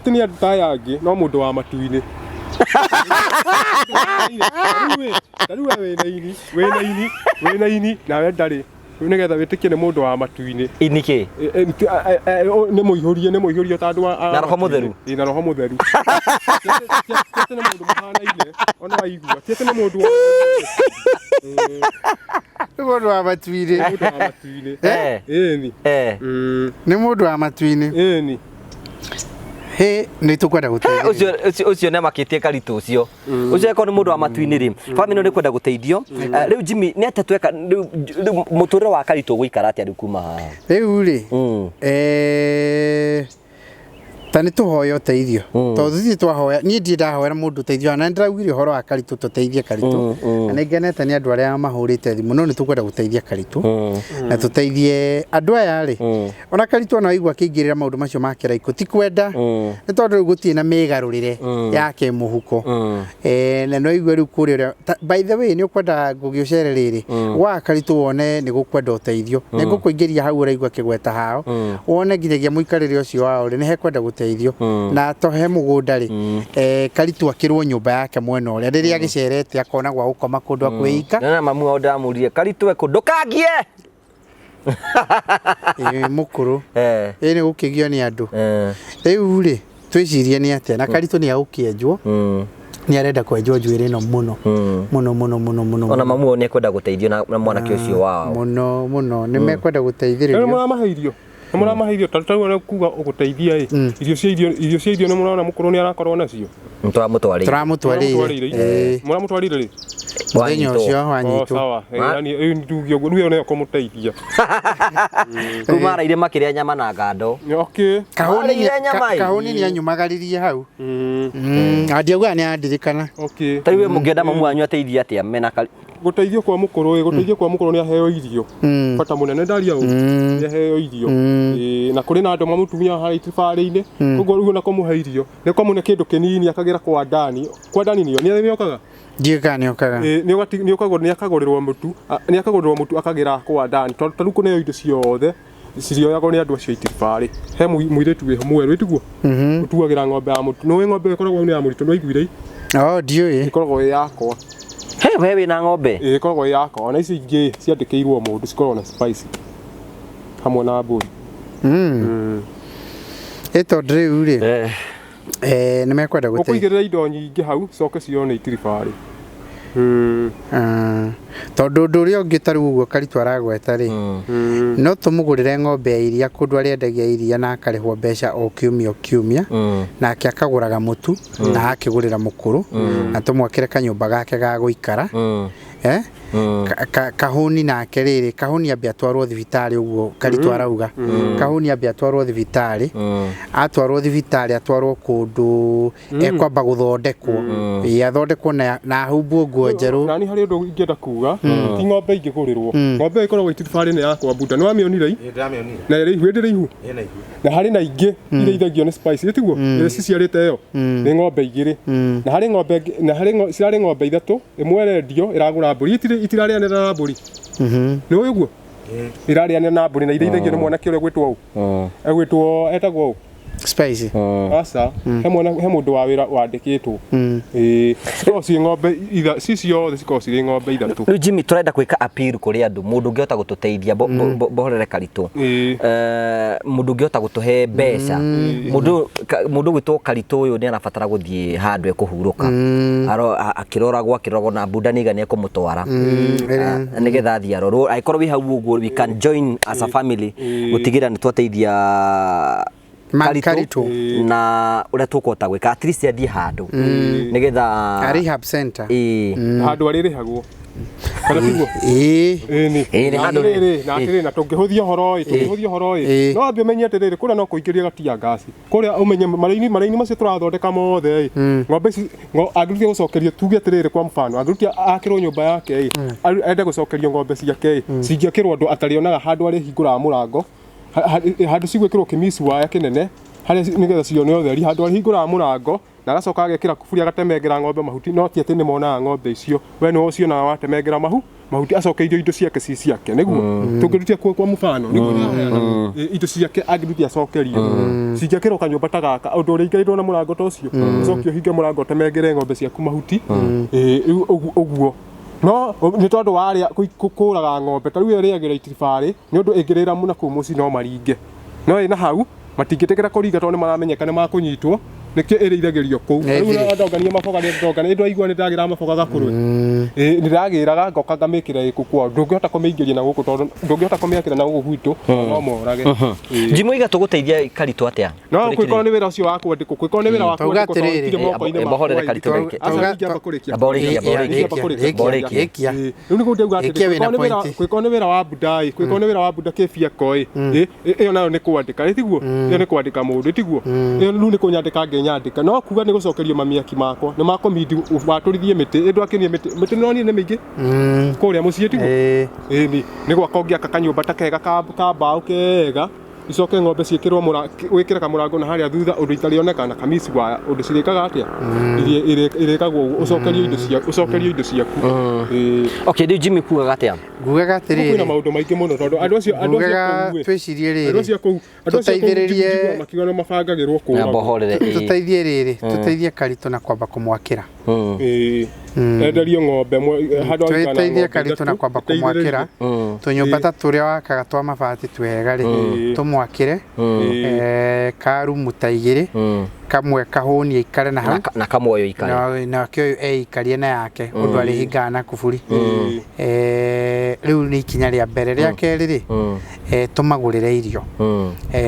nĩ andũ ta aya angĩ, no mũndũ wa matu-inĩ. Ta rĩu we wĩna ini, wĩna ini, wĩna ini nawe ndarĩ. Rĩu nĩgetha wĩtĩkie nĩ mũndũ wa matu-inĩ. Ini kĩ? Nĩ mũihũrie, nĩ mũihũrie ta andũ a Na roho mũtheru. Ĩ, na roho mũtheru. Ti atĩ nĩ mũndũ mũhanaine, ona waigua. Ti atĩ nĩ mũndũ wa Nĩ mũndũ wa matu-inĩ. Mũndũ wa matu-inĩ. Ĩni. Nĩ mũndũ wa matu-inĩ. Ĩni. Hĩ, nĩ tũkwenda gũteithĩrĩria. Ũcio nĩ amakĩtie Karitũ ũcio. Ũcio angĩkorwo nĩ mũndũ wa matu-inĩ rĩ, famĩlĩ ĩno nĩ kwenda gũteithio. Rĩu Jimmy, nĩ atĩa tweka rĩu mũtũrĩre wa Karitũ ũgũikara atĩa rĩu kuma haha? Rĩu rĩ, ta nĩ tũhoe ũteithio. Tondũ ithuĩ twahoya, niĩ ndirĩ ndahoera mũndũ ũteithio, na nĩ ndĩraugire ũhoro wa Karitũ tũteithie Karitũ. Na nĩ ngenete nĩ andũ arĩa mahũrĩte thimũ, no nĩ tũkwenda gũteithia Karitũ. Na tũteithie andũ aya rĩ, ona Karitũ ona waigua akĩingĩrĩra maũndũ macio ma kĩraikũ, ti kwenda, nĩ tondũ rĩu gũtirĩ na mĩgarũrĩre ya kĩmũhuko. Na no igue rĩu kũrĩa ũrĩa, by the way, nĩ ũkwenda ngũgĩũcere rĩrĩ, gwa Karitũ wone nĩ gũkwenda ũteithio. Nĩ ngũkũingĩria hau ũraigua kĩgweta hao, wone nginyagia mũikarĩre ũcio wao rĩ, nĩ hekwenda gũteithio. Na to he mũgũnda rĩ, Karitũ akĩrwo nyũmba yake mwena ũrĩa, rĩrĩa agĩcerete akona gwa gũkoma kũndũ akwĩika. Na mamu wao ndamũririe, Karitũ ekũ, ndũkangie! Ĩĩ mũkũrũ. Ĩĩ nĩ gũkĩgio nĩ andũ. Rĩu rĩ, Twĩcirie nĩ atĩa na Karitũ nĩ agũkĩenjwo, nĩ arenda kwenjwo njuĩrĩ ĩno mũno mũno mũno mũno mũno. Ona mamu wao nĩ ekwenda gũteithio na mwanake ũcio wao. Mũno mũno nĩ mekwenda Rĩu gũteithĩrĩrio. mũramahe irio, nĩ mũramahe irio ta rĩu kuga ũgũteithia ĩ irio cia irio nĩ mũrona mũkũrũ nĩ arakorwo nacio. Nĩ tũramũtwarĩire. Tũramũtwarĩire. Ĩĩ. Mũramũtwarĩire rĩ? Mũthenya Wanyitwo. ũcio Oh, wanyitwo. sawa. Yani ĩyo nduge ũguo rĩu ĩyo nĩyo kũmũteithia. Rĩu maraire makĩrĩa nyama na ngando. Okay. Kahũni Marĩire nyama ĩ. Kahũni nĩ anyumagaririe hau. Andiaugaga nĩ andirikana. Okay. Ta rĩu we mũngĩenda mamu wanyu ateithie atĩa mena Gũteithio kwa mũkũrũ ĩ, gũteithio kwa mũkũrũ nĩ aheo irio, bata mũnene ndaria ũũ nĩ aheo irio. Ĩ, na kũrĩ na andũ mamũtumia harĩa itibarĩ-inĩ, koguo rĩu ona kũmũhe irio nĩ kũmũne kĩndũ kĩnini akagĩra kwa ndani, kwa ndani nĩyo nĩ okaga. Ndiũĩ kana nĩ okaga. Ĩ, nĩ ũkagũrĩrwo nĩ akagũrĩrwo mũtu akagĩra kwa ndani, tondũ ta rĩu kũneo indo ciothe cirioyagwo nĩ andũ acio a itibarĩ. He mũirĩtu wĩho mwerũ ĩtiguo ũtuagĩra ng'ombe ya mũtu, nĩũĩ ng'ombe ĩyo ĩkoragwo hau nĩ ya mũritũ, nĩwaiguire? Oh, ndiũĩ. Ĩkoragwo ĩ yakwa. He we wĩna ng'ombe? Ĩ, ĩkoragwo ĩ yakwa. Ona ici ingĩ ciandĩkĩirwo mũndũ cikoragwo na spice hamwe na mbũri. Ĩ tondũ rĩu rĩ, Eh. nĩ mekwenda gũteithia. Ũkũigĩrĩra indo nyingĩ hau coke cione nĩ itiribarĩ. Ah, tondũ ũndũ ũrĩa ũngĩ ta rĩu ũguo Karitũ aragweta rĩ, no tũmũgũrĩre ng'ombe ya iria kũndũ arĩendagia iria na akarĩhwo mbeca o kiumia o kiumia, nake akagũraga mũtu na akĩgũrĩra mũkũrũ, na tũmwakĩre kanyũmba gake ga gũikara. Eh? Kahũni nake rĩrĩ, kahũni ambe atwarwo thibitarĩ, ũguo Karitũ arauga. Kahũni ambe atwarwo thibitarĩ, atwarwo thibitarĩ atwarwo kũndũ ekwamba gũthondekwo. Ĩĩ, athondekwo na ahumbwo nguo njerũ. Nani harĩ ũndũ ingĩenda kuga, ti ng'ombe ingĩgũrĩrwo, ng'ombe ĩyo ĩkoragwo itibarĩ nĩ yakwa bunda, nĩ wamĩonire i? Ĩ, ndĩramĩonire. Na ĩrĩ ihu, ĩndĩ ihu. Ĩna ihu. Na harĩ na ingĩ irĩithagio nĩ spice, ĩtiguo ĩrĩa ciciarĩte, ĩyo nĩ ng'ombe igĩrĩ, na harĩ ng'ombe na harĩ cirarĩ ng'ombe ithatũ, ĩmwe ĩrendio ĩragũra mbũri, itirarĩanĩra na mbũri, nĩ ũĩ ũguo irarĩanĩra na mbũri na irĩithagio nĩ mwanake ũrĩa gwĩtwo ũ egwĩtwo etagwo ũ. Spice. Aca, he mwana, he mũndũ wa wĩra wandĩkĩtwo. Ĩĩ, cikoragwo ciĩ ng'ombe ci ciothe cikoragwo cirĩ ng'ombe ithatũ. Rĩu Jimmy, tũrenda gwĩka appeal kũrĩ andũ, mũndũ ũngĩhota gũtũteithia bohorere Karitũ. Mũndũ ũngĩhota gũtũhe mbeca, mũndũ ũgwĩtwo Karitũ ũyũ nĩ arabatara gũthiĩ handũ ekũhurũka. Akĩroragwo na bunda nĩ igana ekũmũtwara. Ah, nĩgetha athiĩ arorwo. Angĩkorwo wĩ hau ũguo, we can join as a family gũtigĩrĩra nĩ twateithia Man Karitũ Karitũ. na ũrĩa tũkũhota gwĩka at least athiĩ handũ nĩgetha A rehab center. Ĩĩ. Handũ arĩrĩhagwo kana tiguo? Ĩĩ. Ĩni. Ĩĩ, nĩ Na handũ- atĩrĩrĩ, na atĩrĩrĩ, na tũngĩhũthia ũhoro ĩ, tũngĩhũthia ũhoro ĩ, Ĩĩ. no ambe ũmenye atĩrĩrĩ, kũrĩa no kũingĩria gatia ngasi kũrĩa, ũmenye maraini macio tũrathondeka mothe ĩ, ng'ombe ici angĩrutia gũcokerio, tuge atĩrĩrĩ, kwa mfano angĩrutia akĩrwo nyũmba yake ĩ, ende gũcokerio ng'ombe ciake ĩ, cingĩakĩrwo andũ atarĩonaga handũ arĩhingũraga mũrango, handũ cigwĩkĩrwo kĩmici waya kĩnene harĩa nĩgetha cione ũtheri, handũ arĩhingũraga mũrango na agacoka agekĩra kuburi agatemengera ng'ombe mahuti, no ti atĩ nĩ monaga ng'ombe icio, we nĩwe ũcionaga watemengera mahuti, acokeirio indo ciake ci ciake, nĩguo tũngĩrutia kwa mũbano nĩguo ndĩraheana. Indo ciake angĩrutia acokerio cingĩakĩrwo kanyũmba ta gaka, ũndũ ũrĩa ikarĩrwo na mũrango ta ũcio, ũcoke ũhinge mũrango ũtemengere ng'ombe ciaku mahuti. Rĩu ũguo no nĩ tondũ warĩa kũraga ng'ombe ta rĩu ĩyo ĩrĩagĩra itibarĩ, nĩ ũndũ ĩngĩrĩra mũno kũu mũciĩ no maringe, no ĩna hau matingĩtĩkĩra kũringa tondũ nĩ maramenyeka nĩ makũnyitwo, nĩkĩo ĩrĩithagĩrio kũu. Nĩ Rĩu thiri. ndongania maboga, nĩ ndongania, nĩ ndwaigua nĩ ndagĩra maboga gakũrwe. Ĩ, nĩ ndagĩraga ngoka ngamĩkĩra ĩkũ kwao, ndũngĩhota kũmĩingĩria na gũkũ tondũ ndũngĩhota kũmĩakĩra na gũkũ gwitũ, no morage. Ĩ. Jimmy iga tũgũteithia Karitũ atĩa? No kwĩkorwo nĩ wĩra ũcio wa kwandĩkwo, kwĩkorwo nĩ wĩra wa Tauga kwandĩkwo tondũ atĩrĩrĩ. itirĩ moko-inĩ Eh, bohorere makwa. Karitũ rĩngĩ. Aca, Tauga- ingĩamba kũrĩkia. Amba ũrĩkie, amba ũrĩkie. Ingĩamba kũrĩkia. Amba ũrĩkie. Rĩkia. Ĩ, rĩu nĩguo ndauga atĩrĩ, Rĩkia wĩna kwĩkorwo nĩ wĩra- point. kwĩkorwo nĩ wĩra wa bunda ĩ, kwĩkorwo nĩ wĩra wa bunda kĩbiako ĩ, ĩyo nayo nĩ kwandĩka, ĩ tiguo? Ĩyo nĩ kwandĩka mũndũ, ĩ tiguo? Ĩyo rĩu nĩ kũnyandĩka ngĩnyandĩka, no kuga nĩ gũcokerio mamiaki makwa nĩ makomindi watũrithie mĩtĩ, ĩ ndwakĩnie mĩtĩ, mĩtĩ nĩronire nĩ mĩingĩ kũrĩa mũciĩ, tiguo? Ĩĩ. Ĩni nĩ gwaka ũngĩaka kanyũmba ta kega ka mbaũ kega, icoke ng'ombe ciĩkĩrwo wĩkĩre kamũrango na harĩa thutha ũndũ itarĩoneka na kamisi waya ũndũ cirĩkaga atĩa. Irĩkagwo ũguo, ũcokerio indo ciaku. Ĩĩ. Okay, rĩu Jimmy kugaga atĩa? Ngugaga Kwĩna atĩrĩrĩ, maũndũ maingĩ mũno tondũ andũ acio ngugaga kũu ĩ, twĩcirie andũ rĩrĩ, acio kũu, andũ acio kũu Tũteithĩrĩrie- njiguaga makiuga nĩ mabangagĩrwo Na kũũragwo. bohorere. Ĩĩ. Tũteithie rĩrĩ, tũteithie Karitũ na kwamba kũmwakĩra. Ĩĩ. Enderio ng'ombe handũ angĩkana Tũteithie ng'ombe Karitũ na ithatũ, kwamba kũmwakĩra ĩteithĩrĩrie. tũnyũmba ta tũrĩa wakaga twa mabati twega rĩ, tũmwakĩre karumu ta igĩrĩ. Kamwe kahũni aikare na hau. Na kamwoyo ikare. Nake ũyũ eikarie na yake ũndũ arĩhingaga na kuburi. Rĩu nĩ ikinya rĩa mbere. Rĩa kerĩ rĩ, tũmagũrĩre irio.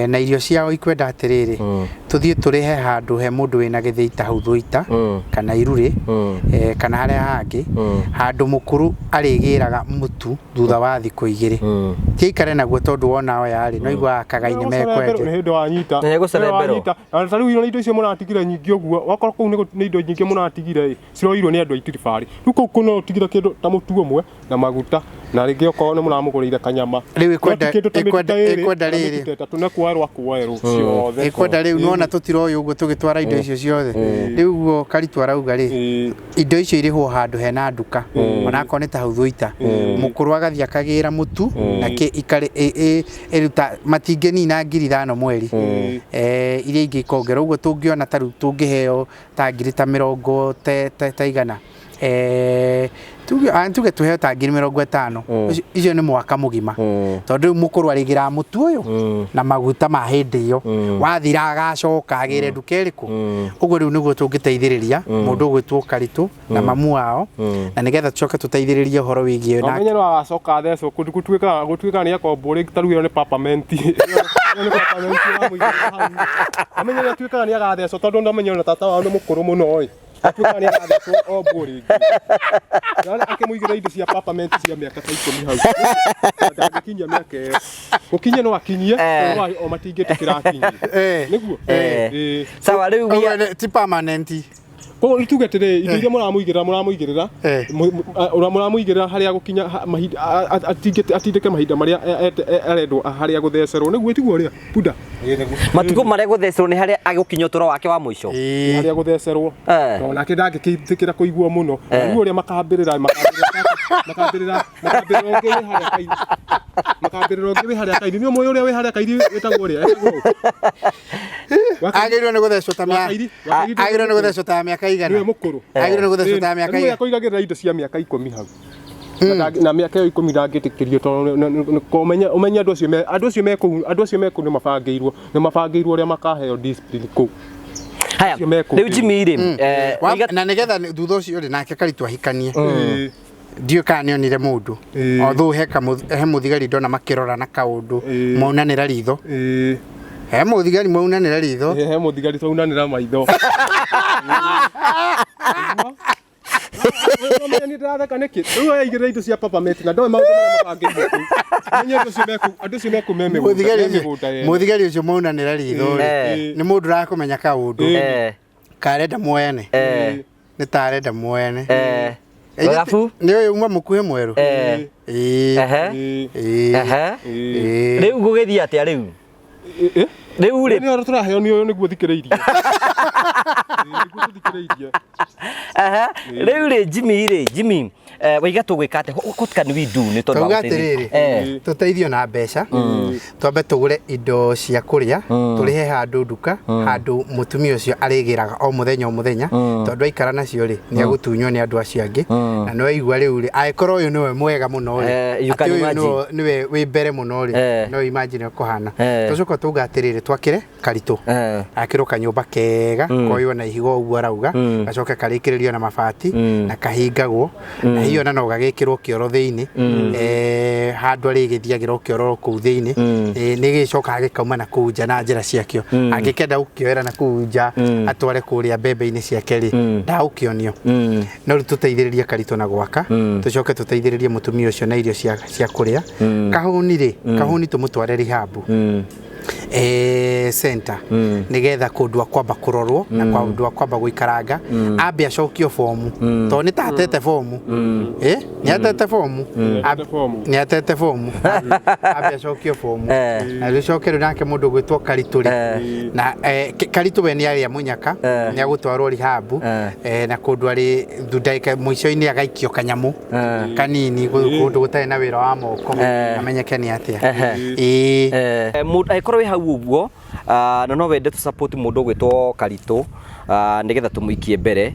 Na irio ciao ikwenda atĩrĩrĩ, tũthiĩ tũrĩhe handũ he mũndũ wĩna gĩthĩi ta hau Thũita kana Irurĩ, kana harĩa hangĩ, handũ mũkũrũ arĩgĩraga mũtu thutha wa thikũ 2. Ti aikare naguo tondũ wona oya rĩ, no iguaga kagainĩ Nĩ mekwendia. hĩndĩ wanyita. Nĩ egũcere mbero. Na ta rĩu indo icio mũratigire nyingĩ ũguo, wakorwo kũu nĩ indo nyingĩ mũratigire ĩ, ciroirwo nĩ andũ a itiribarĩ. Rĩu kũu kũ no ũtigire kĩndũ ta mũtu ũmwe na maguta na rĩngĩ okorwo nĩ mũramũgũrĩire kanyama. Rĩu No ti kĩndũ ta mĩtu ta ĩrĩ, ĩkwenda kana rĩrĩ. mĩtu ta ĩtatũ na kuoerwo akuoerwo ciothe. Ĩkwenda rĩu nĩwona tũtiroywo ũguo tũgĩtwara indo icio ciothe. Rĩu ũguo Karitũ arauga rĩ, indo icio irĩhwo handũ hena nduka, onakorwo nĩ ta hau Thũita, mũkũrũ agathiĩ akagĩra mũtu na kĩ ikarĩ ĩruta matingĩnina 5,000 mweri. Iria ingĩ ikongerwo ũguo tũngĩona ta rĩu tũngĩheo ta ngiri ta mĩrongo ta igana, tuge tũheo ta 50,000, icio nĩ mwaka mũgima, tondũ rĩu mũkũrũ arĩgĩraga mũtu ũyũ na maguta ma hĩndĩ ĩyo, wathira agacoka agĩre nduka ĩrĩkũ. Ũguo rĩu nĩguo tũngĩteithĩrĩria mũndũ ũgwĩtwo Karitũ na mamu wao, na nĩgetha tũcoke tũteithĩrĩrie ũhoro wĩgiĩ Na ũmenye no agacoka athecwo gũtuĩkaga nĩ akombwo rĩngĩ ta rĩu ĩyo nĩ papamenti. Ĩyo nĩ papamenti ĩramũigĩrĩra hau. Amenye nĩ atuĩkaga nĩ agathecwo tondũ ndamenye ona tata wao nĩ mũkũrũ mũno ĩ. Atuĩkaga nĩ agathecwo ombwo rĩngĩ. Na akĩmũigĩra indo cia papamenti cia mĩaka ta 10 hau. Ndangĩkinyia mĩaka ĩyo. Gũkinyia no akinyie, no o matingĩtĩkĩra akinyie. Nĩguo? Sawa rĩu Ũguo ti permanent. Koguo nĩ tuge atĩrĩ, indo iria mũramũigĩrĩra, mũramũigĩrĩra harĩa gũkinya mahinda atindĩke mahinda marĩa arendwo harĩa gũthecerwo. Nĩguo tiguo ũrĩa bunda matukũ marĩa gũthecerwo nĩ harĩa agũkinya ũtũro wake wa mũico. Harĩa gũthecerwo. Onake ndangĩkĩtĩkĩra kũigua mũno. Rĩu ũrĩa makambĩrĩra makambĩrĩra makambĩrĩra ũngĩ wĩ harĩa kairi. Makambĩrĩra ũngĩ wĩ harĩa kairi. Nĩ ũmũĩ ũrĩa wĩ harĩa kairi wĩtagwo ũrĩa? Etagwo ũ? Agĩrĩirwo nĩ gũthecwo ta mĩaka, agĩrĩirwo nĩ gũthecwo ta mĩaka igana. Nĩwe mũkũrũ. Agĩrĩirwo nĩ gũthecwo ta mĩaka igana. Kũigagĩrĩra indo cia mĩaka 10 hau. Na mĩaka ĩyo 10 ndangĩtĩkĩrio tondũ ũmenye andũ acio me kũu, andũ acio me kũu nĩ mabangĩirwo ũrĩa makaheo discipline kũu. Haya, rĩu Jimmy rĩ, na nĩgetha thutha ũcio rĩ nake Karitũ ahikanie. Ndiũĩ kana nĩonire mũndũ. Although he mũthigari ndona makĩrora na kaũndũ maunanĩra ritho. He mũthigari maunanĩra ritho. He mũthigari twaunanĩra maitho. Nĩ ndĩratheka nĩkĩ? Rĩu araigĩrĩra indo cia papamenti na ndoĩ maũndũ marĩa mabangĩirwo kũu. Menye andũ acio me kũu me mĩgũnda yene. Mũthigari ũcio maunanĩra ritho rĩ, nĩ mũndũ ũrakũmenya kaũndũ. Karenda muoyane. Nĩ ta arenda muoyane. Arabu? Nĩ ũyũ uma mũkuhĩ mwerũ. Rĩu gũgĩthiĩ atĩa rĩu? Rĩu rĩ Nĩ ũhoro tũraheo nĩ ũyũ nĩguo thikĩrĩirie. Nĩguo tũthikĩrĩirie. Rĩu rĩ Jimmy rĩ, Jimmy, waiga tũgwĩka atĩa? What can we do nĩ tondũ Tauga wa gũteithia? atĩrĩrĩ, tũteithio na mbeca, twambe tũgũre indo cia kũrĩa, tũrĩhe handũ nduka, handũ mũtumia ũcio arĩgĩraga o mũthenya o mũthenya, tondũ aikara nacio rĩ, nĩ agũtunywo nĩ andũ acio angĩ, na nĩ waigua rĩu rĩ, angĩkorwo ũyũ nĩwe mwega mũno rĩ, You can atĩ ũyũ imagine. nĩwe wĩ mbere mũno rĩ, no imagine kũhana. Tũcoka tauga atĩrĩrĩ, twakĩre Karitũ, akĩrwo kanyũmba kega, koywo na ihiga ũguo arauga, gacoke karĩkĩrĩrio na mabati, na kahingagwo, na hiyo na no gagĩkĩrwo kĩoro thĩinĩ, handũ arĩgĩthiagĩra kĩoro kũu thĩinĩ, nĩ gĩcokaga gĩkauma na kũu nja na njĩra ciakĩo. Angĩkenda gũkĩoera na kũu nja atware kũrĩa mbembe-inĩ ciake rĩ, ndagũkĩonio. No rĩu tũteithĩrĩrie Karitũ na gwaka, tũcoke tũteithĩrĩrie mũtumia ũcio na irio cia kũrĩa. Kahũni rĩ, kahũni tũmũtware rehab. Center nigetha kundu akwamba kurorwo na kundu akwamba guikaranga ambe acokio fomu to ni tatete fomu ni atete fomu ni atete fomu ambe acokio fomu na ricoke riu nake mundu gwitwo Karitũ ri na Karitũ we ni aria munyaka ni agutwarwo rehab na kundu ari ndagika mwico-ini agaikio kanyamu kanini kundu gutari na wira wa moko amenyeke ni atia. Angĩkorwo wĩ hau ũguo na no wende tũ support mũndũ ũgwĩtwo Karitũ nĩgetha tũmũikie mbere,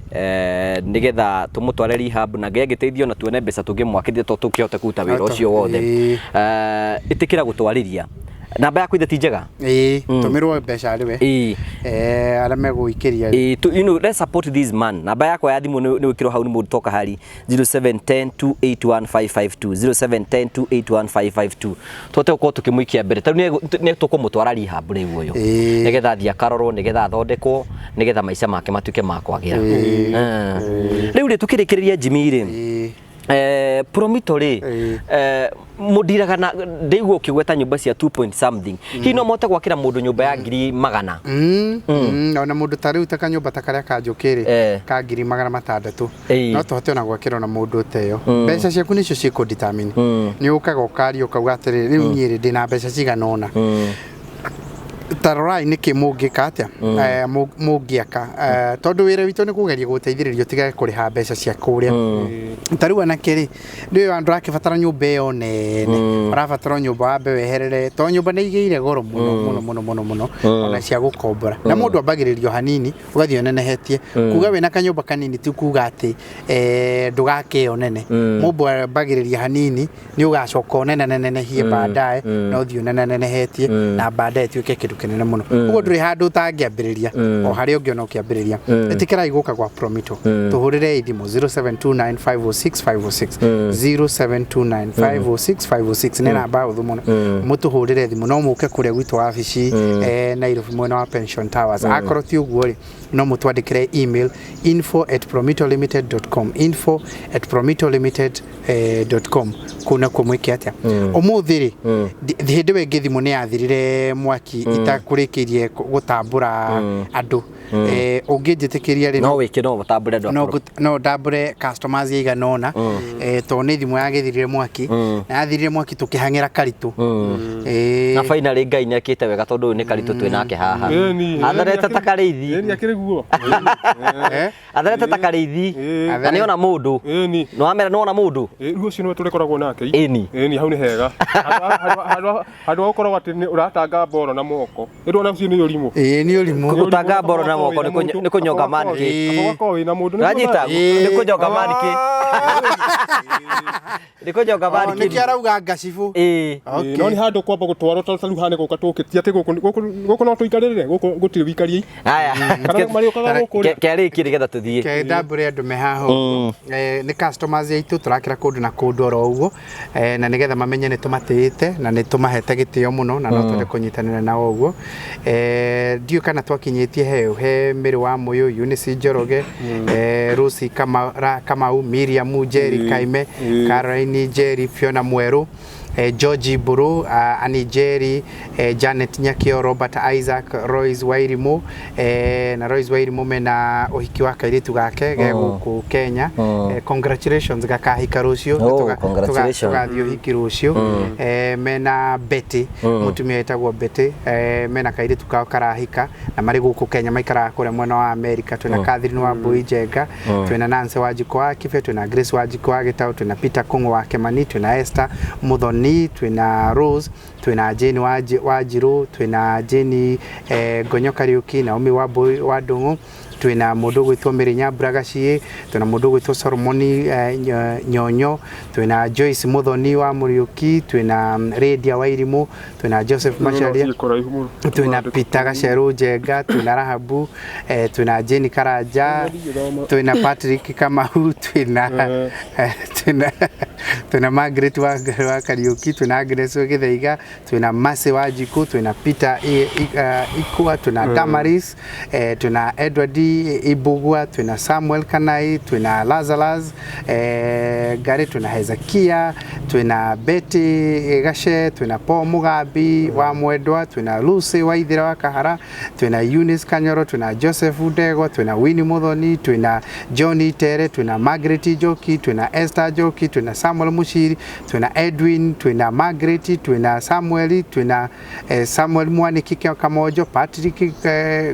nĩgetha tũmũtware rehab na Ngai angĩteithio na tuone mbeca tũngĩmwakithia to tũkĩhote kũruta wĩra ũcio wothe. Ĩtĩkĩra gũtwarĩria. Namba yaku ithe ti njega. Ĩĩ, tũmĩrwo mbeca harĩ we. Ĩĩ. Arĩa megũikĩria. Ĩĩ, let's support this man. Namba yakwa ya thimũ nĩ wĩkĩrwo hau nĩ mũndũ toka hari 0710 281 552, 0710 281 552. Tũhote gũkorwo tũkĩmũikia mbere. Tarĩu nĩ tũkũmũtwara rehab rĩu ũyũ. Nĩgetha athiĩ akarorwo, nĩgetha athondekwo, nĩgetha maica make matuĩke ma kwagĩra. Rĩu rĩ, tũkĩrĩkĩrĩria Jimmy rĩ, Promito rĩ, mũndiraga na ndĩigua ũkĩgweta nyũmba cia 2 point something. Hihi no mote gwakĩra mũndũ nyũmba ya 100,000? Ona mũndũ ta rĩu ta kanyũmba ta karĩa kanjũkĩ rĩ, ka 600,000, no tũhote ona gwakĩra ona mũndũ teyo. Mbeca ciaku nĩcio ciĩkũ determine. Nĩ ũkaga ũkaria ũkauga atĩrĩrĩ, rĩu niĩ rĩ, ndĩna mbeca cigana ũna, ta rorai nĩkĩ mũngĩka atĩa, mũngĩaka, tondũ wĩra witũ nĩ kũgeria gũteithĩrĩria ũtigage kũrĩha mbeca cia kũrĩa. Ta rĩu anake rĩ, nĩ andũ arakĩbatara nyũmba ĩyo nene, ũrabatara nyũmba wambe weherere, tondũ nyũmba nĩ igĩire goro mũno mũno mũno mũno mũno, ona cia gũkombora. Na mũndũ ambagĩrĩrio hanini, ũgathiĩ ũnenehetie. Kuga wĩna kanyũmba kanini ti kuga atĩ ndũgake ĩyo nene. Mũndũ ambagĩrĩria hanini, nĩ ũgacoka ũnenenenehie baadaye, na ũthiĩ ũnenenehetie na baadaye ĩtuĩke kĩndũ kĩnene mũno. Ũguo ndũrĩ handũ ũtangĩambĩrĩria, o harĩa ũngĩona ũkĩambĩrĩria. Ĩtĩkĩrai gũka gwa Promito, tũhũrĩre thimũ 0729506506, 0729506506 nĩ namba hũthũ mũno. Mũtũhũrĩre thimũ, no mũke kũrĩa gwitũ wabici, Nairobi, mwena wa Pension Towers. Akorwo ti ũguo rĩ, no mũtwandĩkĩre email info@promitolimited.com, info@promitolimited.com. Kũu nakuo mwĩke atĩa? Ũmũthĩ rĩ, hĩndĩ ĩyo ĩngĩ thimũ nĩ yathirire mwaki itakũrĩkĩirie gũtambũra andũ. Ũngĩnjĩtĩkĩria rĩ, No wĩke, no ũtambũre andũ no akũrũ. No ndambũre customers igana ũna, tondũ nĩ thimũ yagĩthirire mwaki, na yathirire mwaki tũkĩhang'ĩra karitũ. Na finally Ngai nĩ akĩte wega, tondũ ũyũ nĩ karitũ twĩ nake haha. Ĩni. Atharete ta karĩithi. Ĩni, akĩrĩ guo. Atharete ta karĩithi. Na nĩ ona mũndũ. Ĩni. Nĩ wamera nĩ wona mũndũ. Rĩu ũcio nĩwe tũrĩkoragwo nake. Ĩni. Ĩni, hau nĩ hega. Handũ ha gũkoragwo atĩ nĩ ũratanga mboro na moko. Rĩu ona ũcio nĩ ũrimũ. Ĩĩ, nĩ ũrimũ. Gũtanga mboro na moko nĩ kũnyonga manĩkĩ. Ũgakorwo wĩna mũndũ. Ũranyita? Ĩĩ. Nĩ kũnyonga manĩkĩ. Nĩ kũnyonga Oh, nĩkĩo manĩkĩ. arauga ngacibũ. Ĩĩ. Okay. No nĩ handũ kwamba gũtwarwo, tondũ rĩu haha nĩ gũka tũkĩ ti atĩ gũkũ no tũikarĩrĩre gũkũ gũtirĩ wĩikarie. Haya. Kana marĩũkaga gũkũ rĩ. Kĩarĩkie nĩgetha tũthiĩ. Ke ndambũre andũ me haha ũguo. Nĩ customers aitũ tũrakĩra kũndũ na kũndũ oro ũguo, na nĩgetha mamenye nĩ tũmatĩĩte na nĩ tũmahete gĩtĩo mũno, na no twende kũnyitanĩra nao ũguo. Ndiũĩ kana twakinyĩtie heo he Mĩrĩ wa Mũyũ, Eunice Njoroge, Lucy Kamau, Miriam Njeri Kaime, Caroline Njeri, Fiona Mwerũ, George Mburu, Annie Njeri, Janet Nyakio, Robert Isaac, Royce Wairimu, na Royce Wairimu mena ũhiki wa kairĩtu gake ge gũkũ Kenya. Congratulations, gakahika rũciũ. Oh, congratulations. Tũgathiĩ ũhiki rũciũ. Mena Betty, mũtumia wĩtagwo Betty, mena kairĩtu kao karahika na marĩ gũkũ Kenya, maikaraga kũrĩa mwena wa America. Twĩna Catherine wa Mbui Njenga, twĩna Nancy Wanjikũ wa Kibe, twĩna Grace Wanjikũ wa Gĩtaũ, twĩna Peter Kung'u wa Kĩmani, twĩna Esther Muthoni, twĩna Rose, twĩna Jane Wanjirũ, twĩna Jane Ngonyo Kariũki, Naomi wa Mbui wa Ndung'u, twĩna mũndũ ũgwĩtwo Mary Nyambura Gaciĩ, twĩna mũndũ ũgwĩtwo Solomoni Nyonyo, twĩna Joyce Muthoni wa Mũriũki, twĩna Lydia Wairimu, twĩna Joseph Macharia, twĩna Peter Gacerũ Njenga, twĩna Rahabu, twĩna Jane Karanja, twĩna Patrick Kamau, twĩna Margaret wa Kariũki, twĩna Agnes Gĩthaiga, twĩna Mercy Wanjikũ, twĩna Peter Ikua, twĩna Damaris, twĩna Edward Ibugua, twĩna Samuel Kanai, twĩna Lazarus Ngari, twĩna Hezekia, twĩna Betty Gace, twĩna Paul Mugambi wa Mwendwa, twĩna Lucy Waithira wa Kahara, twĩna Eunice Kanyoro, twĩna Joseph Ndegwa, twĩna Winnie Muthoni, twĩna John Tere, twĩna Margaret Njoki, twĩna Esther Njoki, twĩna Samuel Mushiri, twĩna Edwin, twĩna Margaret, twĩna Samuel, twĩna Samuel Mwaniki Kamojo, Patrick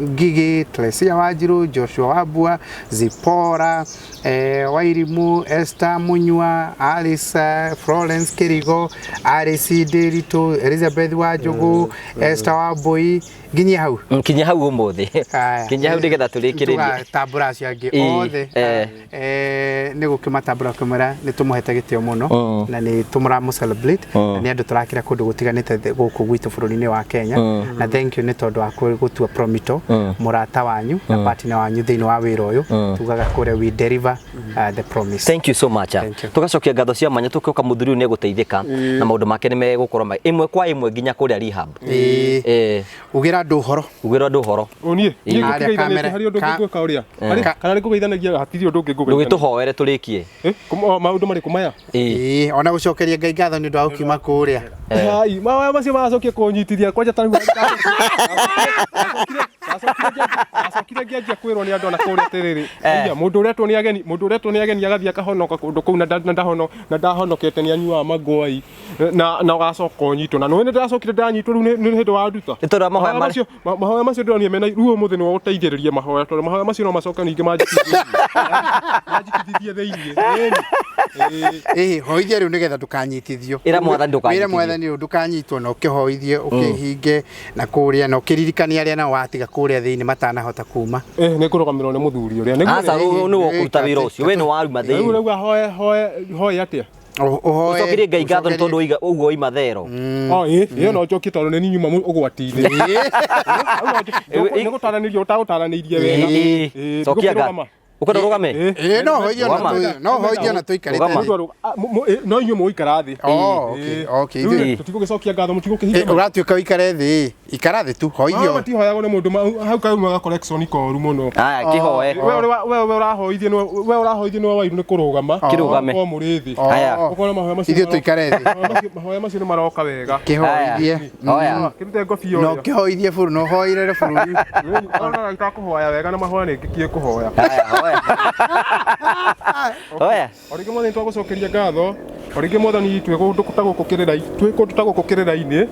Ngigi, Tresia Wanjiru, Joshua Wambua, Zipora, Wairimu, Esther Munyua, Alice, Florence Kirigo, Alice Ndiritu, Elizabeth Wanjugu, Esther Wambui, nginyie hau. Kinya hau ũmũthĩ. Aya. Kinya hau nĩgetha tũrĩkĩrĩrie. Tũgatambũra acio angĩ othe. Nĩ gũkĩmatambũra kũmwĩra nĩ tũmũhete gĩtĩo mũno na nĩ tũmũramũ celebrate na nĩ andũ tũrakĩra kũndũ gũtiganĩte gũkũ gwitũ bũrũri-inĩ wa Kenya, na thank you nĩ tondũ wa gũtua Promito mũrata wanyu na partner wanyu thĩinĩ wa wĩra ũyũ tugaga kũrĩa we deliver the promise. Thank you so much. Thank you. Tugacokia ngatho cia mwanya tukioka muthuri ũyũ nĩ egũteithĩka na maũndũ make nĩ megũkorwo ĩmwe kwa ĩmwe nginya kũrĩa rehab. Ugĩra andũ ũhoro. Ugĩra andũ ũhoro. O niĩ niĩ Harĩa ngũkĩgeithania kamera- harĩ ũndũ ũngĩ ngwĩka ũrĩa kana nĩ ngũgeithanagia hatirĩ ũndũ ũngĩ ngũgeithania. Ndũgĩtũhoere tũrĩkie. Maũndũ marĩkũ maya? Ĩĩ, ona gũcokeria Ngai ngatho nĩ ũndũ wa gũkiuma kũrĩa. Hai, mahoya macio maracokia kũnyitithia kwanja ta rĩu ndacokire ngĩanjia kwĩrwo nĩ andũ ona kũrĩa atĩrĩrĩ, "Aya, mũndũ ũretwo nĩ ageni, mũndũ ũretwo nĩ ageni agathiĩ akahonoka kũndũ kũu na ndahonokete nĩ anyuaga mangwai na ũgacoka ũnyitwo." Na nĩũĩ nĩ ndacokire ndanyitwo rĩu nĩ hĩndĩ wanduta. Nĩ tondũ wa mahoya marĩa- Macio mahoya macio ndĩronire mena rĩu ũmũthĩ nĩ gũteithĩrĩria mahoya, tondũ mahoya macio no macoke ningĩ manjikithie thĩiniĩ. Ĩni. Ĩĩ. Ĩĩ, hoithia rĩu nĩgetha ndũkanyitithio. Ĩra Mwathani ndũkanyitithio. Wĩra Mwathani rĩu ndũkanyitwo, na ũkĩhoithie ũkĩhinge na kũrĩa, na ũkĩririkanie arĩa nao watiga kũrĩa thĩinĩ matanahota kuma. Nĩ ngũrũgamĩrĩrwo nĩ mũthuri ũrĩa. Nĩguo Aca, nĩ ũkũruta wĩra ũcio we nĩ waruma rĩu thĩinĩ. rĩu ahoe hoe hoe atĩa? Ũhoe. Ũcokerie Ngai ngatho nĩ tondũ ũguo waima thero. O ĩ, ĩyo no njokie tondũ nĩ niĩ nyuma ũgwati-inĩ. Nĩ gũtaranĩria ũtagũtaranĩirie wega. Ĩĩ. Cokia ngatho. Ũkwenda ũrũgame? Ĩĩ, no hoithie ona Rũgama. no hoithie ona tũikarĩte Rũgama. thĩ. No inyuĩ mũgũikara thĩ. Oh, okay, okay. Rĩu tũtigũgĩcokia ngatho, mũtigũkĩhinga. Ũratuĩka ũikare thĩ, ikara thĩ tu, Mahoya hoithio. matihoyagwo nĩ mũndũ hau kaumaga correction koru mũno. Aya, kĩhoe. We ũrahoithie nĩwe, we ũrahoithie nĩwe wairu nĩ kũrũgama. Kĩrũgame. Ũkorwo mũrĩ thĩ. Aya. Ũkorwo mahoya macio Ithuĩ tũikare thĩ. Mahoya macio nĩ maroka wega. Kĩhoithie. Oya. Kĩrute ngobia No ũrĩa. kĩhoithie bũrũri, no ũhoirere bũrũri. Ona itakũhoya wega na mahoya nĩ ngĩkie kũhoya. Aya, hoya. Hoya. O rĩngĩ Mwathani twagũcokeria ngatho, o rĩngĩ Mwathani twĩ kũndũ ta gũkũ kĩrĩra, twĩ kũndũ ta gũkũ kĩrĩra-inĩ.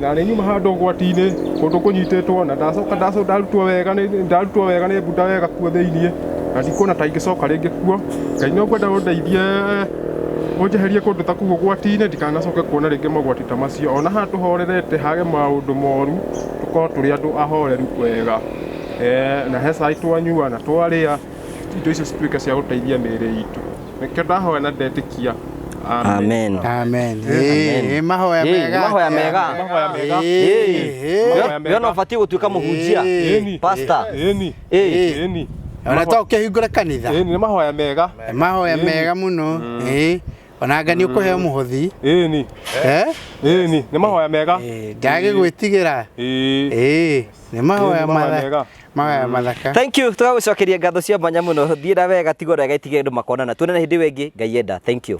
Na nĩ nyuma handũ ũgwati-inĩ kũndũ kũnyitĩtwo na ndacoka ndarutwo wega nĩ ndarutwo wega nĩ mbunda wega kuo thĩiniĩ, na ndikuona ta ingĩcoka rĩngĩ kuo. Ngai no ngwenda ũndeithie ũnjeherie kũndũ ta kũu ũgwati-inĩ, ndikanacoke kuona rĩngĩ mogwati ta macio. Ona haha tũhorerete hage maũndũ moru, tũkorwo tũrĩ andũ ahoreru wega. Na he cai twanyua na twarĩa, indo icio cituĩke cia gũteithia mĩĩrĩ itũ. Nĩkĩo ndahoya na ndetĩkia. Amen. Amen. Ĩĩ, mahoya Ĩĩ, mega. mahoya mega. Mahoya mega. Ĩĩ, Mahoya mega. We no ũbatiĩ gũtuĩka mũhunjia. Ĩni. Pastor. Ĩni. Ĩĩ. Ĩni. Ona to ũkĩhingũre kanitha. Ĩni, nĩ mahoya mega. Mahoya mega mũno. Ĩĩ. Ona anga nĩ ũkũheo mũhothi. Ĩni. Ĩni, nĩ mahoya mega. Ndagĩgwĩtigĩra. Ĩĩ. Ĩĩ, nĩ mahoya Ĩĩ, nĩ mahoya matha- mega. mahoya mathaka. Thank you. Tũgagũcokeria ngatho cia mwanya mũno. Thiĩ na wega, tigwo wega, itige andũ makonana. Tuonane hĩndĩ ĩyo ĩngĩ, Ngai enda. Thank you.